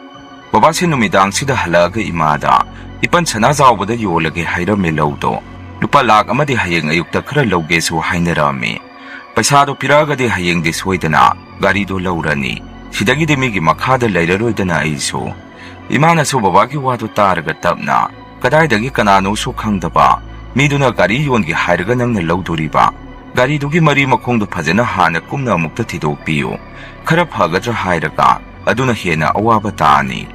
ꯕꯕꯥꯁꯦ ꯅꯨꯃꯤꯗꯥꯡꯁꯤꯗ ꯍꯜꯂꯛꯑꯒ ꯏꯃꯥꯗ, "ꯏꯄꯟ ꯁꯅꯥꯖꯥꯎꯕꯗ ꯌꯣꯜꯂꯒꯦ ꯍꯥꯏꯔꯝꯃꯦ ꯂꯧꯗꯣ꯫ ꯂꯨꯄꯥ ꯂꯥꯛ ꯑꯃꯗꯤ ꯍꯌꯦꯡ ꯑꯌꯨꯛꯇ ꯈꯔ ꯂꯧꯒꯦꯁꯨ ꯍꯥꯏꯅꯔꯝꯃꯤ꯫ ꯄꯩꯁꯥꯗꯣ ꯄꯤꯔꯛꯑꯒꯗꯤ ꯍꯌꯦꯡꯗꯤ ꯁꯣꯏꯗꯅ ꯒꯥꯔꯤꯗꯣ ꯂꯧꯔꯅꯤ꯫ ꯁꯤꯗꯒꯤꯗꯤ ꯃꯤꯒꯤ ꯃꯈꯥꯗ ꯂꯩꯔꯔꯣꯏꯗꯅ ꯑꯩꯁꯨ꯫" ꯏꯃꯥꯅꯁꯨ ꯕꯕꯥꯒꯤ ꯋꯥꯗꯨ ꯇꯥꯔꯒ ꯇꯞꯅ, "ꯀꯗꯥꯏꯗꯒꯤ ꯀꯅꯥꯅꯣꯁꯨ ꯈꯪꯗꯕ ꯃꯤꯗꯨꯅ ꯒꯥꯔꯤ ꯌꯣꯟꯒꯦ ꯍꯥꯏꯔꯒ ꯅꯪꯅ ꯂꯧꯗꯣꯔꯤꯕ? ꯒꯥꯔꯤꯗꯨꯒꯤ ꯃꯔꯤ ꯃꯈꯣꯡꯗꯨ ꯐꯖꯅ ꯍꯥꯟꯅ ꯀꯨꯞꯅ ꯑꯃꯨꯛꯇ ꯊꯤꯗꯣꯛꯄꯤꯌꯨ꯫ ꯈꯔ ꯐꯒꯗ꯭ꯔꯥ ꯍꯥꯏꯔꯒ ꯑꯗꯨꯅ ꯍꯦꯟꯅ ꯑꯋꯥꯕ ꯇꯥꯅꯤ꯫"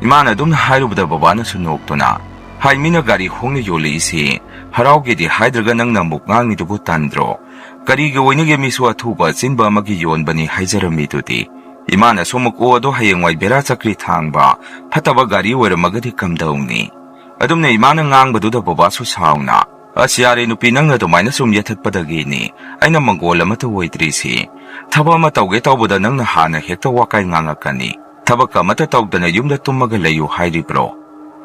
ꯏꯃꯥꯅ ꯑꯗꯨꯝꯅ ꯍꯥꯏꯔꯨꯕꯗ ꯕꯕꯥꯅꯁꯨ ꯅꯣꯛꯇꯨꯅ, "ꯍꯥꯏ, ꯃꯤꯅ ꯒꯥꯔꯤ ꯍꯣꯡꯅ ꯌꯣꯜꯂꯛꯏꯁꯤ ꯍꯔꯥꯎꯒꯦꯗꯤ ꯍꯥꯏꯗ꯭ꯔꯒ ꯅꯪꯅ ꯑꯃꯨꯛ ꯉꯥꯡꯉꯤꯗꯨꯕꯨ ꯇꯟꯗ꯭ꯔꯣ? ꯀꯔꯤꯒꯤ ꯑꯣꯏꯅꯒꯦ, ꯃꯤꯁꯨ ꯑꯊꯨꯕ ꯑꯆꯤꯟꯕ ꯑꯃꯒꯤ ꯌꯣꯟꯕꯅꯤ ꯍꯥꯏꯖꯔꯝꯃꯤꯗꯨꯗꯤ꯫ ꯏꯃꯥꯅꯁꯨ ꯑꯃꯨꯛ, ꯑꯣ, ꯑꯗꯣ ꯍꯌꯦꯡꯋꯥꯏ ꯕꯦꯔꯥ ꯆꯀ꯭ꯔꯤ ꯊꯥꯡꯕ ꯐꯠꯇꯕ ꯒꯥꯔꯤ ꯑꯣꯏꯔꯝꯃꯒꯗꯤ ꯀꯝꯗꯧꯅꯤ?" ꯑꯗꯨꯝꯅ ꯏꯃꯥꯅ ꯉꯥꯡꯕꯗꯨꯗ ꯕꯕꯥꯁꯨ ꯁꯥꯎꯅ, "ꯑꯁ ꯌꯥꯔꯦ ꯅꯨꯄꯤ, ꯅꯪꯅ ꯑꯗꯨꯃꯥꯏꯅ ꯁꯨꯝ ꯌꯦꯠꯊꯠꯄꯗꯒꯤꯅꯤ ꯑꯩꯅ ꯃꯪꯒꯣꯜ ꯑꯃꯠꯇ ꯑꯣꯏꯗ꯭ꯔꯤꯁꯤ꯫ ꯊꯕꯛ ꯑꯃ ꯇꯧꯒꯦ ꯇꯧꯕꯗ ꯅꯪꯅ ꯍꯥꯟꯅ ꯍꯦꯛꯇ ꯋꯥꯀꯥꯏ ꯉꯥꯡꯉꯛꯀꯅꯤ꯫ ꯊꯕꯛ ꯑꯃꯠꯇ ꯇꯧꯗꯅ ꯌꯨꯝꯗ ꯇꯨꯝꯃꯒ ꯂꯩꯌꯨ ꯍꯥꯏꯔꯤꯕ꯭ꯔꯣ?"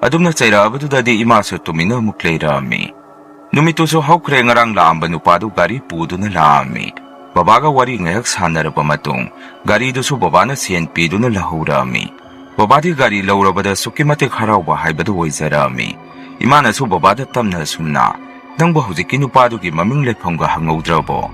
ꯑꯗꯨꯝꯅ ꯆꯩꯔꯛꯑꯕꯗꯨꯗꯗꯤ ꯏꯃꯥꯁꯨ ꯇꯨꯃꯤꯟꯅ ꯑꯃꯨꯛ ꯂꯩꯔꯛꯑꯝꯃꯤ꯫ ꯅꯨꯃꯤꯠꯇꯨꯁꯨ ꯍꯧꯈ꯭ꯔꯦ, ꯉꯔꯥꯡ ꯂꯥꯛꯑꯝꯕ ꯅꯨꯄꯥꯗꯨ ꯒꯥꯔꯤ ꯄꯨꯗꯨꯅ ꯂꯥꯛꯑꯝꯃꯤ꯫ ꯕꯕꯥꯒ ꯋꯥꯔꯤ ꯉꯥꯏꯍꯥꯛ ꯁꯥꯟꯅꯔꯕ ꯃꯇꯨꯡ ꯒꯥꯔꯤꯗꯨꯁꯨ ꯕꯕꯥꯅ ꯁꯦꯟ ꯄꯤꯗꯨꯅ ꯂꯧꯍꯧꯔꯛꯑꯝꯃꯤ꯫ ꯕꯕꯥꯗꯤ ꯒꯥꯔꯤ ꯂꯧꯔꯕꯗ ꯑꯁꯨꯛꯀꯤ ꯃꯇꯤꯛ ꯍꯔꯥꯎꯕ ꯍꯥꯏꯕꯗꯨ ꯑꯣꯏꯖꯔꯛꯑꯝꯃꯤ꯫ ꯏꯃꯥꯅꯁꯨ ꯕꯕꯥꯗ ꯇꯝꯅ ꯑꯁꯨꯝꯅ, "ꯅꯪꯕꯨ ꯍꯧꯖꯤꯛꯀꯤ ꯅꯨꯄꯥꯗꯨꯒꯤ ꯃꯃꯤꯡ ꯂꯩꯐꯝꯒ ꯍꯪꯍꯧꯗ꯭ꯔꯕꯣ?"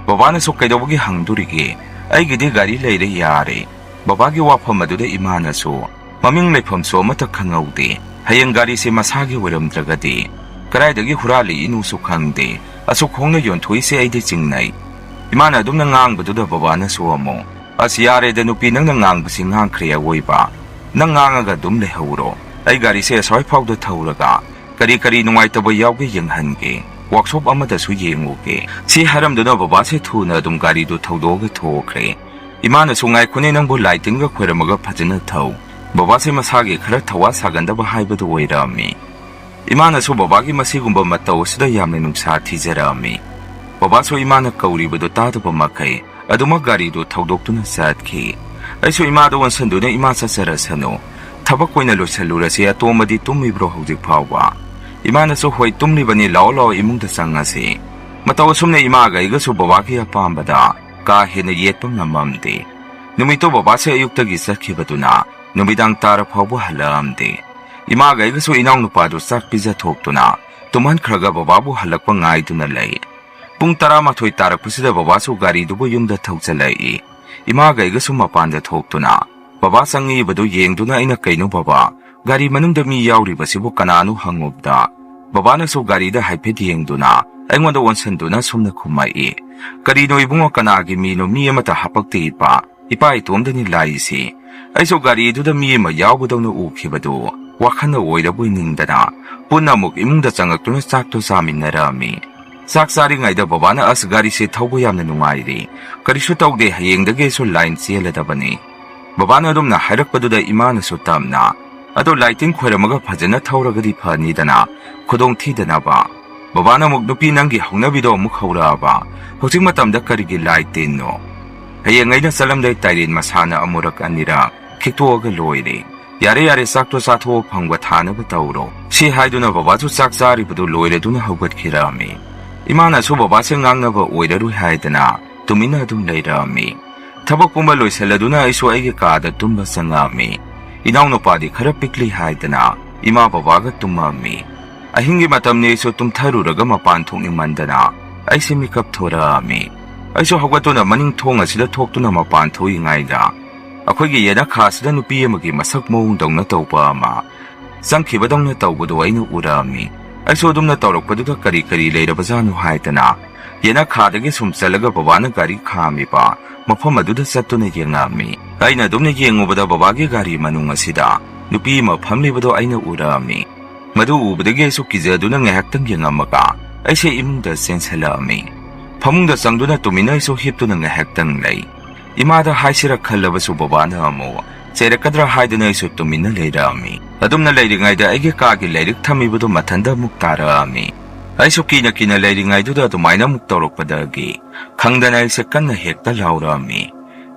ꯕꯕꯥꯅꯁꯨ, "ꯀꯩꯗꯧꯕꯒꯤ ꯍꯪꯗꯣꯔꯤꯒꯦ? ꯑꯩꯒꯤꯗꯤ ꯒꯥꯔꯤ ꯂꯩꯔꯦ ꯌꯥꯔꯦ꯫" ꯕꯕꯥꯒꯤ ꯋꯥꯐꯝ ꯑꯗꯨꯗ ꯏꯃꯥꯅꯁꯨ, "ꯃꯃꯤꯡ ꯂꯩꯐꯝꯁꯨ ꯑꯃꯠꯇ ꯈꯪꯍꯧꯗꯦ꯫ ꯍꯌꯦꯡ ꯒꯥꯔꯤꯁꯦ ꯃꯁꯥꯒꯤ ꯑꯣꯏꯔꯝꯗ꯭ꯔꯒꯗꯤ? ꯀꯗꯥꯏꯗꯒꯤ ꯍꯨꯔꯥꯜꯂꯛꯏꯅꯣꯁꯨ ꯈꯪꯗꯦ꯫ ꯑꯁꯨꯛ ꯍꯣꯡꯅ ꯌꯣꯟꯊꯣꯛꯏꯁꯦ ꯑꯩꯗꯤ ꯆꯤꯡꯅꯩ꯫" ꯏꯃꯥꯅ ꯑꯗꯨꯝꯅ ꯉꯥꯡꯕꯗꯨꯗ ꯕꯕꯥꯅꯁꯨ ꯑꯃꯨꯛ, "ꯑꯁ ꯌꯥꯔꯦꯗ ꯅꯨꯄꯤ, ꯅꯪꯅ ꯉꯥꯡꯕꯁꯤ ꯉꯥꯡꯈ꯭ꯔꯦ ꯑꯋꯣꯏꯕ꯫ ꯅꯪ ꯉꯥꯡꯉꯒ ꯑꯗꯨꯝ ꯂꯩꯍꯧꯔꯣ꯫ ꯑꯩ ꯒꯥꯔꯤꯁꯦ ꯑꯁ꯭ꯋꯥꯏ ꯐꯥꯎꯗ ꯊꯧꯔꯒ ꯀꯔꯤ ꯀꯔꯤ ꯅꯨꯡꯉꯥꯏꯇꯕ ꯌꯥꯎꯒꯦ ꯌꯦꯡꯍꯟꯒꯦ, ꯋꯥꯛꯁꯣꯞ ꯑꯃꯗꯁꯨ ꯌꯦꯡꯉꯨꯒꯦ" ꯁꯤ ꯍꯥꯏꯔꯝꯗꯨꯅ ꯕꯕꯥꯁꯦ ꯊꯨꯅ ꯑꯗꯨꯝ ꯒꯥꯔꯤꯗꯨ ꯊꯧꯗꯣꯛꯑꯒ ꯊꯣꯛꯈ꯭ꯔꯦ꯫ ꯏꯃꯥꯅꯁꯨ, "ꯉꯥꯏꯈꯣꯅꯦ, ꯅꯪꯕꯨ ꯂꯥꯏ ꯇꯤꯟꯒ ꯈꯣꯏꯔꯝꯃꯒ ꯐꯖꯅ ꯊꯧ"꯫ ꯕꯕꯥꯁꯦ ꯃꯁꯥꯒꯤ ꯈꯔ ꯊꯋꯥ ꯁꯥꯒꯟꯗꯕ ꯍꯥꯏꯕꯗꯨ ꯑꯣꯏꯔꯝꯃꯤ꯫ ꯏꯃꯥꯅꯁꯨ ꯕꯕꯥꯒꯤ ꯃꯁꯤꯒꯨꯝꯕ ꯃꯇꯧ ꯑꯁꯤꯗ ꯌꯥꯝꯅ ꯅꯨꯡꯁꯥ ꯊꯤꯖꯔꯛꯑꯝꯃꯤ꯫ ꯕꯕꯥꯁꯨ ꯏꯃꯥꯅ ꯀꯧꯔꯤꯕꯗꯨ ꯇꯥꯗꯕ ꯃꯈꯩ ꯑꯗꯨꯃꯛ ꯒꯥꯔꯤꯗꯨ ꯊꯧꯗꯣꯛꯇꯨꯅ ꯆꯠꯈꯤ꯫ ꯑꯩꯁꯨ ꯏꯃꯥꯗ ꯑꯣꯟꯁꯤꯟꯗꯨꯅ, "ꯏꯃꯥ, ꯆꯠꯆꯔꯁꯅꯨ, ꯊꯕꯛ ꯑꯣꯏꯅ ꯂꯣꯏꯁꯤꯜꯂꯨꯔꯁꯤ, ꯑꯇꯣꯝꯕꯗꯤ ꯇꯨꯝꯃꯤꯕ꯭ꯔꯣ ꯍꯧꯖꯤꯛ ꯐꯥꯎꯕ?" ꯏꯃꯥꯅꯁꯨ, "ꯍꯣꯏ, ꯇꯨꯝꯂꯤꯕꯅꯤ, ꯂꯥꯛꯑꯣ ꯂꯥꯛꯑꯣ, ꯏꯃꯨꯡꯗ ꯆꯪꯉꯁꯤ"꯫ ꯃꯇꯧ ꯑꯁꯨꯝꯅ ꯏꯃꯥꯒ ꯑꯩꯒꯁꯨ ꯕꯕꯥꯒꯤ ꯑꯄꯥꯝꯕꯗ ꯀꯥ ꯍꯦꯟꯅ ꯌꯦꯠꯄ ꯉꯝꯃꯝꯗꯦ꯫ ꯅꯨꯃꯤꯠꯇꯨ ꯕꯕꯥꯁꯦ ꯑꯌꯨꯛꯇꯒꯤ ꯆꯠꯈꯤꯕꯗꯨꯅ ꯅꯨꯃꯤꯗꯥꯡ ꯇꯥꯔ ꯐꯥꯎꯕ ꯍꯜꯂꯛꯑꯝꯗꯦ꯫ ꯏꯃꯥꯒ ꯑꯩꯒꯁꯨ ꯏꯅꯥꯎꯅꯨꯄꯥꯗꯨ ꯆꯥꯛ ꯄꯤꯖꯊꯣꯛꯇꯨꯅ ꯇꯨꯝꯍꯟꯈ꯭ꯔꯒ ꯕꯕꯥꯕꯨ ꯍꯜꯂꯛꯄ ꯉꯥꯏꯗꯨꯅ ꯂꯩ꯫ ꯄꯨꯡ ꯇꯔꯥꯃꯥꯊꯣꯏ ꯇꯥꯔꯛꯄꯁꯤꯗ ꯕꯕꯥꯁꯨ ꯒꯥꯔꯤꯗꯨꯕꯨ ꯌꯨꯝꯗ ꯊꯧꯖꯤꯜꯂꯛꯏ꯫ ꯏꯃꯥꯒ ꯑꯩꯒꯁꯨ ꯃꯄꯥꯟꯗ ꯊꯣꯛꯇꯨꯅ ꯕꯕꯥ ꯆꯪꯉꯛꯏꯕꯗꯨ ꯌꯦꯡꯗꯨꯅ ꯑꯩꯅ, "ꯀꯩꯅꯣ ꯕꯕꯥ, ꯒꯥꯔꯤ ꯃꯅꯨꯡꯗ ꯃꯤ ꯌꯥꯎꯔꯤꯕꯁꯤꯕꯨ ꯀꯅꯥꯅꯣ?" ꯍꯪꯉꯨꯕꯗ, ꯕꯕꯥꯅꯁꯨ ꯒꯥꯔꯤꯗ ꯍꯥꯏꯐꯦꯠ ꯌꯦꯡꯗꯨꯅ ꯑꯩꯉꯣꯟꯗ ꯑꯣꯟꯁꯤꯟꯗꯨꯅ ꯁꯨꯝꯅ ꯈꯨꯝꯃꯛꯏ, "ꯀꯔꯤꯅꯣ ꯏꯕꯨꯡꯉꯣ, ꯀꯅꯥꯒꯤ ꯃꯤꯅꯣ? ꯃꯤ ꯑꯃꯠꯇ ꯍꯥꯄꯛꯇꯦ ꯏꯄꯥ, ꯏꯄꯥ ꯏꯇꯣꯝꯗꯅꯤ ꯂꯥꯛꯏꯁꯤ"꯫ ꯑꯩꯁꯨ ꯒꯥꯔꯤꯗꯨꯗ ꯃꯤ ꯑꯃ ꯌꯥꯎꯕꯗꯧꯅ ꯎꯈꯤꯕꯗꯨ ꯋꯥꯈꯜꯅ ꯑꯣꯏꯔꯕꯣꯏ ꯅꯤꯡꯗꯅ ꯄꯨꯟꯅ ꯑꯃꯨꯛ ꯏꯃꯨꯡꯗ ꯆꯪꯉꯛꯇꯨꯅ ꯆꯥꯛꯇꯨ ꯆꯥꯃꯤꯟꯅꯔꯛꯑꯝꯃꯤ꯫ ꯆꯥꯛ ꯆꯥꯔꯤꯉꯩꯗ ꯕꯕꯥꯅ, "ꯑꯁ, ꯒꯥꯔꯤꯁꯦ ꯊꯧꯕ ꯌꯥꯝꯅ ꯅꯨꯡꯉꯥꯏꯔꯤ, ꯀꯔꯤꯁꯨ ꯇꯧꯗꯦ, ꯍꯌꯦꯡꯗꯒꯤ ꯑꯩꯁꯨ ꯂꯥꯏꯟ ꯆꯦꯜꯂꯗꯕꯅꯤ"꯫ ꯕꯕꯥꯅ ꯑꯗꯨꯝꯅ ꯍꯥꯏꯔꯛꯄꯗꯨꯗ ꯏꯃꯥꯅꯁꯨ ꯇꯝꯅ, "ꯑꯗꯣ ꯂꯥꯏ ꯇꯤꯟ ꯈꯣꯏꯔꯝꯃꯒ ꯐꯖꯅ ꯊꯧꯔꯒꯗꯤ ꯐꯅꯤꯗꯅ, ꯈꯨꯗꯣꯡ ꯊꯤꯗꯅꯕ"꯫ ꯕꯕꯥꯅ ꯑꯃꯨꯛ, "ꯅꯨꯄꯤ, ꯅꯪꯒꯤ ꯍꯧꯅꯕꯤꯗꯣ ꯑꯃꯨꯛ ꯍꯧꯔꯛꯑꯕ? ꯍꯧꯖꯤꯛ ꯃꯇꯝꯗ ꯀꯔꯤꯒꯤ ꯂꯥꯏ ꯇꯤꯟꯅꯣ? ꯍꯌꯦꯡ ꯑꯩꯅ ꯆꯠꯂꯝꯗꯥꯏ ꯇꯥꯏꯔꯦꯟ ꯃꯁꯥꯅ ꯑꯃꯨꯔꯛ ꯑꯅꯤꯔꯛ ꯈꯤꯛꯇꯣꯛꯑꯒ ꯂꯣꯏꯔꯦ꯫ ꯌꯥꯔꯦ, ꯌꯥꯔꯦ, ꯆꯥꯛꯇꯣ ꯆꯥꯊꯣꯛꯑ ꯐꯪꯕ ꯊꯥꯅꯕ ꯇꯧꯔꯣ"꯫ ꯁꯤ ꯍꯥꯏꯗꯨꯅ ꯕꯕꯥꯁꯨ ꯆꯥꯛ ꯆꯥꯔꯤꯕꯗꯨ ꯂꯣꯏꯔꯗꯨꯅ ꯍꯧꯒꯠꯈꯤꯔꯛꯑꯝꯃꯤ꯫ ꯏꯃꯥꯅꯁꯨ ꯕꯕꯥꯁꯦ ꯉꯥꯡꯅꯕ ꯑꯣꯏꯔꯔꯣꯏ ꯍꯥꯏꯗꯅ ꯇꯨꯃꯤꯟꯅ ꯑꯗꯨꯝ ꯂꯩꯔꯛꯑꯝꯃꯤ꯫ ꯊꯕꯛ ꯄꯨꯝꯕ ꯂꯣꯏꯁꯤꯜꯂꯗꯨꯅ ꯑꯩꯁꯨ ꯑꯩꯒꯤ ꯀꯥꯗ ꯇꯨꯝꯕ ꯆꯪꯉꯛꯑꯝꯃꯤ꯫ ꯏꯅꯥꯎꯅꯨꯄꯥꯗꯤ ꯈꯔ ꯄꯤꯛꯂꯤ ꯍꯥꯏꯗꯅ ꯏꯃꯥ ꯕꯕꯥꯒ ꯇꯨꯝꯃꯝꯃꯤ꯫ ꯑꯍꯤꯡꯒꯤ ꯃꯇꯝꯅꯤ, ꯑꯩꯁꯨ ꯇꯨꯝꯊꯔꯨꯔꯒ ꯃꯄꯥꯟ ꯊꯣꯛꯅꯤꯡꯃꯟꯗꯅ ꯑꯩꯁꯦ ꯃꯤꯀꯞ ꯊꯣꯔꯛꯑꯝꯃꯤ꯫ ꯑꯩꯁꯨ ꯍꯧꯒꯠꯇꯨꯅ ꯃꯅꯤꯡ ꯊꯣꯡ ꯑꯁꯤꯗ ꯊꯣꯛꯇꯨꯅ ꯃꯄꯥꯟ ꯊꯣꯛꯏꯉꯩꯗ ꯑꯩꯈꯣꯏꯒꯤ ꯌꯦꯅꯈꯥꯁꯤꯗ ꯅꯨꯄꯤ ꯑꯃꯒꯤ ꯃꯁꯛ ꯃꯑꯣꯡꯗꯧꯅ ꯇꯧꯕ ꯑꯃ ꯆꯪꯈꯤꯕꯗꯧꯅ ꯇꯧꯕꯗꯨ ꯑꯩꯅ ꯎꯔꯛꯑꯝꯃꯤ꯫ ꯑꯩꯁꯨ ꯑꯗꯨꯝꯅ ꯇꯧꯔꯛꯄꯗꯨꯗ ꯀꯔꯤ ꯀꯔꯤ ꯂꯩꯔꯕꯖꯥꯠꯅꯣ ꯍꯥꯏꯗꯅ ꯌꯦꯅꯈꯥꯗꯒꯤ ꯁꯨꯝ ꯆꯠꯂꯒ ꯕꯕꯥꯅ ꯒꯥꯔꯤ ꯈꯥꯝꯃꯤꯕ ꯃꯐꯝ ꯑꯗꯨꯗ ꯆꯠꯇꯨꯅ ꯌꯦꯡꯉꯛꯑꯝꯃꯤ꯫ ꯑꯩꯅ ꯑꯗꯨꯝꯅ ꯌꯦꯡꯉꯨꯕꯗ ꯕꯕꯥꯒꯤ ꯒꯥꯔꯤ ꯃꯅꯨꯡ ꯑꯁꯤꯗ ꯅꯨꯄꯤ ꯑꯃ ꯐꯝꯂꯤꯕꯗꯣ ꯑꯩꯅ ꯎꯔꯛꯑꯝꯃꯤ꯫ ꯃꯗꯨ ꯎꯕꯗꯒꯤ ꯑꯩꯁꯨ ꯀꯤꯖꯗꯨꯅ ꯉꯥꯏꯍꯥꯛꯇꯪ ꯌꯦꯡꯉꯝꯃꯒ ꯑꯩꯁꯦ ꯏꯃꯨꯡꯗ ꯆꯦꯟꯁꯤꯜꯂꯛꯑꯝꯃꯤ꯫ ꯐꯃꯨꯡꯗ ꯆꯪꯗꯨꯅ ꯇꯨꯃꯤꯟꯅ ꯑꯩꯁꯨ ꯍꯤꯞꯇꯨꯅ ꯉꯥꯏꯍꯥꯛꯇꯪ ꯂꯩ꯫ ꯏꯃꯥꯗ ꯍꯥꯏꯁꯤꯔ ꯈꯜꯂꯕꯁꯨ ꯕꯕꯥꯅ ꯑꯃꯨꯛ ꯆꯩꯔꯛꯀꯗ꯭ꯔꯥ ꯍꯥꯏꯗꯨꯅ ꯑꯩꯁꯨ ꯇꯨꯃꯤꯟꯅ ꯂꯩꯔꯛꯑꯝꯃꯤ꯫ ꯑꯗꯨꯝꯅ ꯂꯩꯔꯤꯉꯩꯗ ꯑꯩꯒꯤ ꯀꯥꯒꯤ ꯂꯥꯏꯔꯤꯛ ꯊꯝꯃꯤꯕꯗꯨ ꯃꯊꯟꯇ ꯑꯃꯨꯛ ꯇꯥꯔꯛꯑꯝꯃꯤ꯫ ꯑꯩꯁꯨ ꯀꯤꯅ ꯀꯤꯅ ꯂꯩꯔꯤꯉꯩꯗꯨꯗ ꯑꯗꯨꯃꯥꯏꯅ ꯑꯃꯨꯛ ꯇꯧꯔꯛꯄꯗꯒꯤ ꯈꯪꯗꯅ ꯑꯩꯁꯦ ꯀꯟꯅ ꯍꯦꯛꯇ ꯂꯥꯎꯔꯛꯑꯝꯃꯤ꯫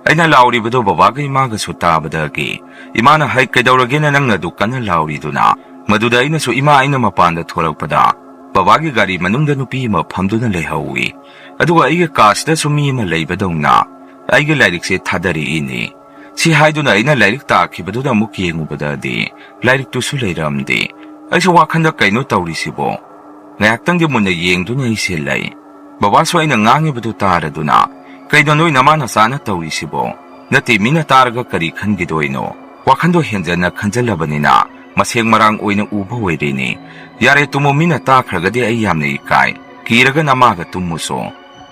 ꯑꯩꯅ ꯂꯥꯎꯔꯤꯕꯗꯨ ꯕꯕꯥꯒ ꯏꯃꯥꯒꯁꯨ ꯇꯥꯕꯗꯒꯤ ꯏꯃꯥꯅ "ꯍꯩ, ꯀꯩꯗꯧꯔꯒꯦꯅ ꯅꯪꯅ ꯑꯗꯨ ꯀꯟꯅ ꯂꯥꯎꯔꯤꯗꯨꯅ?" ꯃꯗꯨꯗ ꯑꯩꯅꯁꯨ "ꯏꯃꯥ, ꯑꯩꯅ ꯃꯄꯥꯟꯗ ꯊꯣꯔꯛꯄꯗ ꯕꯕꯥꯒꯤ ꯒꯥꯔꯤ ꯃꯅꯨꯡꯗ ꯅꯨꯄꯤ ꯑꯃ ꯐꯝꯗꯨꯅ ꯂꯩꯍꯧꯋꯤ, ꯑꯗꯨꯒ ꯑꯩꯒꯤ ꯀꯥꯁꯤꯗꯁꯨ ꯃꯤ ꯑꯃ ꯂꯩꯕꯗꯧꯅ ꯑꯩꯒꯤ ꯂꯥꯏꯔꯤꯛꯁꯦ ꯊꯥꯗꯔꯛꯏꯅꯤ"꯫ ꯁꯤ ꯍꯥꯏꯗꯨꯅ ꯑꯩꯅ ꯂꯥꯏꯔꯤꯛ ꯇꯥꯈꯤꯕꯗꯨꯗ ꯑꯃꯨꯛ ꯌꯦꯡꯉꯨꯕꯗꯗꯤ ꯂꯥꯏꯔꯤꯛꯇꯨꯁꯨ ꯂꯩꯔꯝꯗꯦ꯫ ꯑꯩꯁꯨ ꯋꯥꯈꯟꯗ "ꯀꯩꯅꯣ ꯇꯧꯔꯤꯁꯤꯕꯣ? ꯉꯥꯏꯍꯥꯛꯇꯪꯗꯤ ꯃꯨꯟꯅ ꯌꯦꯡꯗꯨꯅ ꯑꯩꯁꯦ ꯂꯩ꯫ ꯕꯕꯥꯁꯨ ꯑꯩꯅ ꯉꯥꯡꯉꯤꯕꯗꯨ ꯇꯥꯔꯗꯨꯅ "ꯀꯩꯅꯣ ꯅꯣꯏ ꯅꯃꯥ ꯅꯆꯥꯅ ꯇꯧꯔꯤꯁꯤꯕꯣ? ꯅꯠꯇꯦ, ꯃꯤꯅ ꯇꯥꯔꯒ ꯀꯔꯤ ꯈꯟꯈꯤꯗꯣꯏꯅꯣ?" ꯋꯥꯈꯟꯗꯣ ꯍꯦꯟꯖꯟꯅ ꯈꯟꯖꯜꯂꯕꯅꯤꯅ ꯃꯁꯦꯡ ꯃꯔꯥꯡ ꯑꯣꯏꯅ ꯎꯕ ꯑꯣꯏꯔꯦꯅꯦ꯫ "ꯌꯥꯔꯦ ꯇꯨꯝꯃꯣ, ꯃꯤꯅ ꯇꯥꯈ꯭ꯔꯒꯗꯤ ꯑꯩ ꯌꯥꯝꯅ ꯏꯀꯥꯏ꯫ ꯀꯤꯔꯒ ꯅꯃꯥꯒ ꯇꯨꯝꯃꯨꯁꯣ"꯫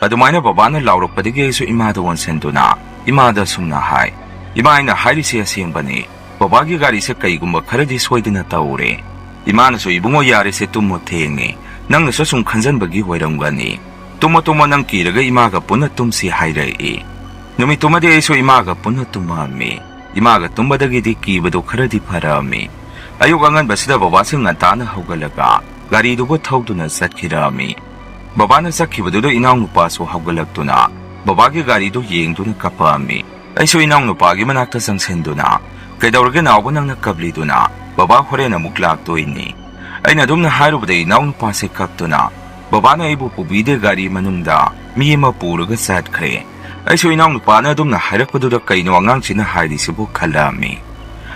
ꯑꯗꯨꯃꯥꯏꯅ ꯕꯕꯥꯅ ꯂꯥꯎꯔꯛꯄꯗꯒꯤ ꯑꯩꯁꯨ ꯏꯃꯥꯗ ꯑꯣꯟꯁꯤꯟꯗꯨꯅ ꯏꯃꯥꯗ ꯑꯁꯨꯝꯅ ꯍꯥꯏ, "ꯏꯃꯥ, ꯑꯩꯅ ꯍꯥꯏꯔꯤꯁꯦ ꯑꯁꯦꯡꯕꯅꯤ꯫ ꯕꯕꯥꯒꯤ ꯒꯥꯔꯤꯁꯦ ꯀꯩꯒꯨꯝꯕ ꯈꯔꯗꯤ ꯁꯣꯏꯗꯅ ꯇꯧꯔꯦ"꯫ ꯏꯃꯥꯅꯁꯨ "ꯏꯕꯨꯡꯉꯣ, ꯌꯥꯔꯦꯁꯦ, ꯇꯨꯝꯃꯣ, ꯊꯦꯡꯉꯦ꯫ ꯅꯪꯅꯁꯨ ꯁꯨꯝ ꯈꯟꯖꯟꯕꯒꯤ ꯑꯣꯏꯔꯝꯒꯅꯤ꯫ ꯇꯨꯝꯃꯣ, ꯇꯨꯝꯃꯣ, ꯅꯪ ꯀꯤꯔꯒ ꯏꯃꯥꯒ ꯄꯨꯟꯅ ꯇꯨꯝꯁꯤ" ꯍꯥꯏꯔꯛꯏ꯫ ꯅꯨꯃꯤꯠꯇꯨꯃꯗꯤ ꯑꯩꯁꯨ ꯏꯃꯥꯒ ꯄꯨꯟꯅ ꯇꯨꯝꯃꯛꯑꯝꯃꯤ꯫ ꯏꯃꯥꯒ ꯇꯨꯝꯕꯗꯒꯤꯗꯤ ꯀꯤꯕꯗꯣ ꯈꯔꯗꯤ ꯐꯔꯛꯑꯝꯃꯤ꯫ ꯑꯌꯨꯛ ꯑꯉꯟꯕꯁꯤꯗ ꯕꯕꯥꯁꯤ ꯉꯟꯇꯥꯅ ꯍꯧꯒꯠꯂꯒ ꯒꯥꯔꯤꯗꯨꯕꯨ ꯊꯧꯗꯨꯅ ꯆꯠꯈꯤꯔꯛꯑꯝꯃꯤ꯫ ꯕꯕꯥꯅ ꯆꯠꯈꯤꯕꯗꯨꯗ ꯏꯅꯥꯎꯅꯨꯄꯥꯁꯨ ꯍꯧꯒꯠꯂꯛꯇꯨꯅ ꯕꯕꯥꯒꯤ ꯒꯥꯔꯤꯗꯨ ꯌꯦꯡꯗꯨꯅ ꯀꯞꯄꯛꯑꯝꯃꯤ꯫ ꯑꯩꯁꯨ ꯏꯅꯥꯎꯅꯨꯄꯥꯒꯤ ꯃꯅꯥꯛꯇ ꯆꯪꯁꯤꯟꯗꯨꯅ, "ꯀꯩꯗꯧꯔꯒꯦ ꯅꯥꯎꯕ, ꯅꯪꯅ ꯀꯞꯂꯤꯗꯨꯅ? ꯕꯕꯥ ꯍꯣꯔꯦꯟ ꯑꯃꯨꯛ ꯂꯥꯛꯇꯣꯏꯅꯤ"꯫ ꯑꯩꯅ ꯑꯗꯨꯝꯅ ꯍꯥꯏꯔꯨꯕꯗ ꯏꯅꯥꯎꯅꯨꯄꯥꯁꯦ ꯀꯞꯇꯨꯅ, "ꯕꯕꯥꯅ ꯑꯩꯕꯨ ꯄꯨꯕꯤꯗꯦ, ꯒꯥꯔꯤ ꯃꯅꯨꯡꯗ ꯃꯤ ꯑꯃ ꯄꯨꯔꯒ ꯆꯠꯈ꯭ꯔꯦ"꯫ ꯑꯩꯁꯨ ꯏꯅꯥꯎꯅꯨꯄꯥꯅ ꯑꯗꯨꯝꯅ ꯍꯥꯏꯔꯛꯄꯗꯨꯗ "ꯀꯩꯅꯣ ꯑꯉꯥꯡꯁꯤꯅ ꯍꯥꯏꯔꯤꯁꯤꯕꯨ?" ꯈꯜꯂꯛꯑꯝꯃꯤ꯫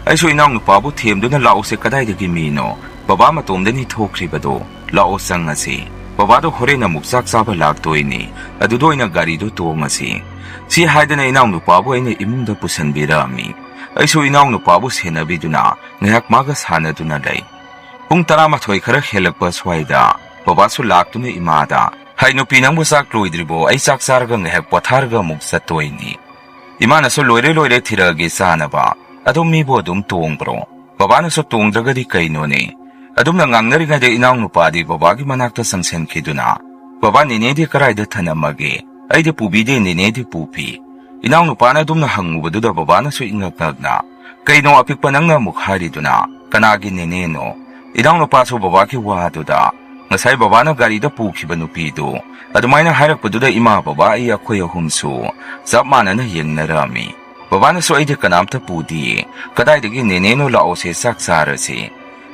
ꯑꯩꯁꯨ ꯏꯅꯥꯎꯅꯨꯄꯥꯕꯨ ꯊꯦꯝꯗꯨꯅ "ꯂꯥꯛꯑꯣꯁꯦ, ꯀꯗꯥꯏꯗꯒꯤ ꯃꯤꯅꯣ? ꯕꯕꯥ ꯃꯇꯣꯝꯗꯅꯤ ꯊꯣꯛꯈ꯭ꯔꯤꯕꯗꯣ꯫ ꯂꯥꯛꯑꯣ, ꯆꯪꯉꯁꯤ꯫ ꯕꯕꯥꯗꯣ ꯍꯣꯔꯦꯟ ꯑꯃꯨꯛ ꯆꯥꯛ ꯆꯥꯕ ꯂꯥꯛꯇꯣꯏꯅꯤ꯫ ꯑꯗꯨꯗ ꯑꯣꯏꯅ ꯒꯥꯔꯤꯗꯣ ꯇꯣꯡꯉꯁꯤ"꯫ ꯁꯤ ꯍꯥꯏꯗꯅ ꯏꯅꯥꯎꯅꯨꯄꯥꯕꯨ ꯑꯩꯅ ꯏꯃꯨꯡꯗ ꯄꯨꯁꯤꯟꯕꯤꯔꯛꯑꯝꯃꯤ꯫ ꯑꯩꯁꯨ ꯏꯅꯥꯎꯅꯨꯄꯥꯕꯨ ꯁꯦꯟꯅꯕꯤꯗꯨꯅ ꯉꯥꯏꯍꯥꯛ ꯃꯥꯒ ꯁꯥꯟꯅꯗꯨꯅ ꯂꯩ꯫ ꯄꯨꯡ ꯇꯔꯥꯃꯥꯊꯣꯏ ꯈꯔ ꯍꯦꯜꯂꯛꯄ ꯁ꯭ꯋꯥꯏꯗ ꯕꯕꯥꯁꯨ ꯂꯥꯛꯇꯨꯅ ꯏꯃꯥꯗ, "ꯍꯥꯏ ꯅꯨꯄꯤ, ꯅꯪꯕꯨ ꯆꯥꯛ ꯂꯣꯏꯗ꯭ꯔꯤꯕꯣ? ꯑꯩ ꯆꯥꯛ ꯆꯥꯔꯒ ꯉꯥꯏꯍꯥꯛ ꯄꯣꯊꯥꯔꯒ ꯑꯃꯨꯛ ꯆꯠꯇꯣꯏꯅꯤ"꯫ ꯏꯃꯥꯅꯁꯨ, "ꯂꯣꯏꯔꯦ, ꯂꯣꯏꯔꯦ, ꯊꯤꯔꯛꯑꯒꯦ ꯆꯥꯅꯕ꯫ ꯑꯗꯣ ꯃꯤꯕꯨ ꯑꯗꯨꯝ ꯇꯣꯡꯕ꯭ꯔꯣ?" ꯕꯕꯥꯅꯁꯨ ꯇꯣꯡꯗ꯭ꯔꯒꯗꯤ ꯀꯩꯅꯣꯅꯦ? ꯑꯗꯨꯝꯅ ꯉꯥꯡꯅꯔꯤꯉꯩꯗ ꯏꯅꯥꯎꯅꯨꯄꯥꯗꯤ ꯕꯕꯥꯒꯤ ꯃꯅꯥꯛꯇ ꯆꯪꯁꯤꯟꯈꯤꯗꯨꯅ, "ꯕꯕꯥ, ꯅꯦꯅꯦꯗꯤ ꯀꯗꯥꯏꯗ ꯊꯅꯝꯃꯒꯦ? ꯑꯩꯗꯤ ꯄꯨꯕꯤꯗꯦ, ꯅꯦꯅꯦꯗꯤ ꯄꯨꯐꯤ"꯫ ꯏꯅꯥꯎꯅꯨꯄꯥꯅ ꯑꯗꯨꯝꯅ ꯍꯪꯉꯨꯕꯗꯨꯗ ꯕꯕꯥꯅꯁꯨ ꯏꯉꯛ ꯉꯛꯅ, "ꯀꯩꯅꯣ ꯑꯄꯤꯛꯄ, ꯅꯪꯅ ꯑꯃꯨꯛ ꯍꯥꯏꯔꯤꯗꯨꯅ? ꯀꯅꯥꯒꯤ ꯅꯦꯅꯦꯅꯣ?" ꯏꯅꯥꯎꯅꯨꯄꯥꯁꯨ ꯕꯕꯥꯒꯤ ꯋꯥꯗꯨꯗ, "ꯉꯁꯥꯏ ꯕꯕꯥꯅ ꯒꯥꯔꯤꯗ ꯄꯨꯈꯤꯕ ꯅꯨꯄꯤꯗꯨ ꯑꯗꯨꯃꯥꯏꯅ ꯍꯥꯏꯔꯛꯄꯗꯨꯗ ꯏꯃꯥ, ꯕꯕꯥ, ꯑꯩ, ꯑꯩꯈꯣꯏ ꯑꯍꯨꯝꯁꯨ ꯆꯞ ꯃꯥꯟꯅꯅ ꯌꯦꯡꯅꯔꯝꯃꯤ꯫ ꯕꯕꯥꯅꯁꯨ ꯑꯩꯗꯤ ꯀꯅꯥꯝꯇ ꯄꯨꯗꯤꯌꯦ, ꯀꯗꯥꯏꯗꯒꯤ ꯅꯦꯅꯦꯅꯣ, ꯂꯥꯛꯑꯣꯁꯦ, ꯆꯥꯛ ꯆꯥꯔꯁꯤ"꯫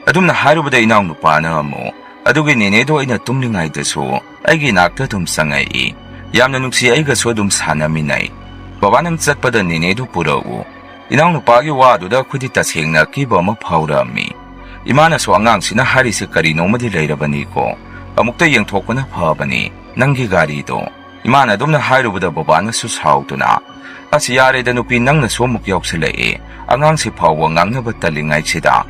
ꯑꯗꯨꯝꯅ ꯍꯥꯏꯔꯨꯕꯗ ꯏꯅꯥꯎꯅꯨꯄꯥꯅ ꯑꯃꯨꯛ, "ꯑꯗꯨꯒꯤ ꯅꯦꯅꯦꯗꯣ ꯑꯩꯅ ꯇꯨꯝꯂꯤꯉꯩꯗꯁꯨ ꯑꯩꯒꯤ ꯏꯅꯥꯛꯇ ꯑꯗꯨꯝ ꯆꯪꯉꯛꯏ, ꯌꯥꯝꯅ ꯅꯨꯡꯁꯤ, ꯑꯩꯒꯁꯨ ꯑꯗꯨꯝ ꯁꯥꯟꯅꯃꯤꯟꯅꯩ꯫ ꯕꯕꯥ, ꯅꯪ ꯆꯠꯄꯗ ꯅꯦꯅꯦꯗꯨ ꯄꯨꯔꯛꯎ"꯫ ꯏꯅꯥꯎꯅꯨꯄꯥꯒꯤ ꯋꯥꯗꯨꯗ ꯑꯩꯈꯣꯏꯗꯤ ꯇꯁꯦꯡꯅ ꯑꯀꯤꯕ ꯑꯃ ꯐꯥꯎꯔꯛꯑꯝꯃꯤ꯫ ꯏꯃꯥꯅꯁꯨ, "ꯑꯉꯥꯡꯁꯤꯅ ꯍꯥꯏꯔꯤꯁꯦ ꯀꯔꯤꯅꯣꯃꯗꯤ ꯂꯩꯔꯕꯅꯤꯀꯣ, ꯑꯃꯨꯛꯇ ꯌꯦꯡꯊꯣꯛꯄꯅ ꯐꯕꯅꯤ ꯅꯪꯒꯤ ꯒꯥꯔꯤꯗꯣ"꯫ ꯏꯃꯥꯅ ꯑꯗꯨꯝꯅ ꯍꯥꯏꯔꯨꯕꯗ ꯕꯕꯥꯅꯁꯨ ꯁꯥꯎꯗꯨꯅ, "ꯑꯁ, ꯌꯥꯔꯦꯗ ꯅꯨꯄꯤ, ꯅꯪꯅꯁꯨ ꯑꯃꯨꯛ ꯌꯥꯎꯁꯜꯂꯛꯑꯦ, ꯑꯉꯥꯡꯁꯤ ꯐꯥꯎꯕ ꯉꯥꯡꯅꯕ ꯇꯜꯂꯤꯉꯩꯁꯤꯗ"꯫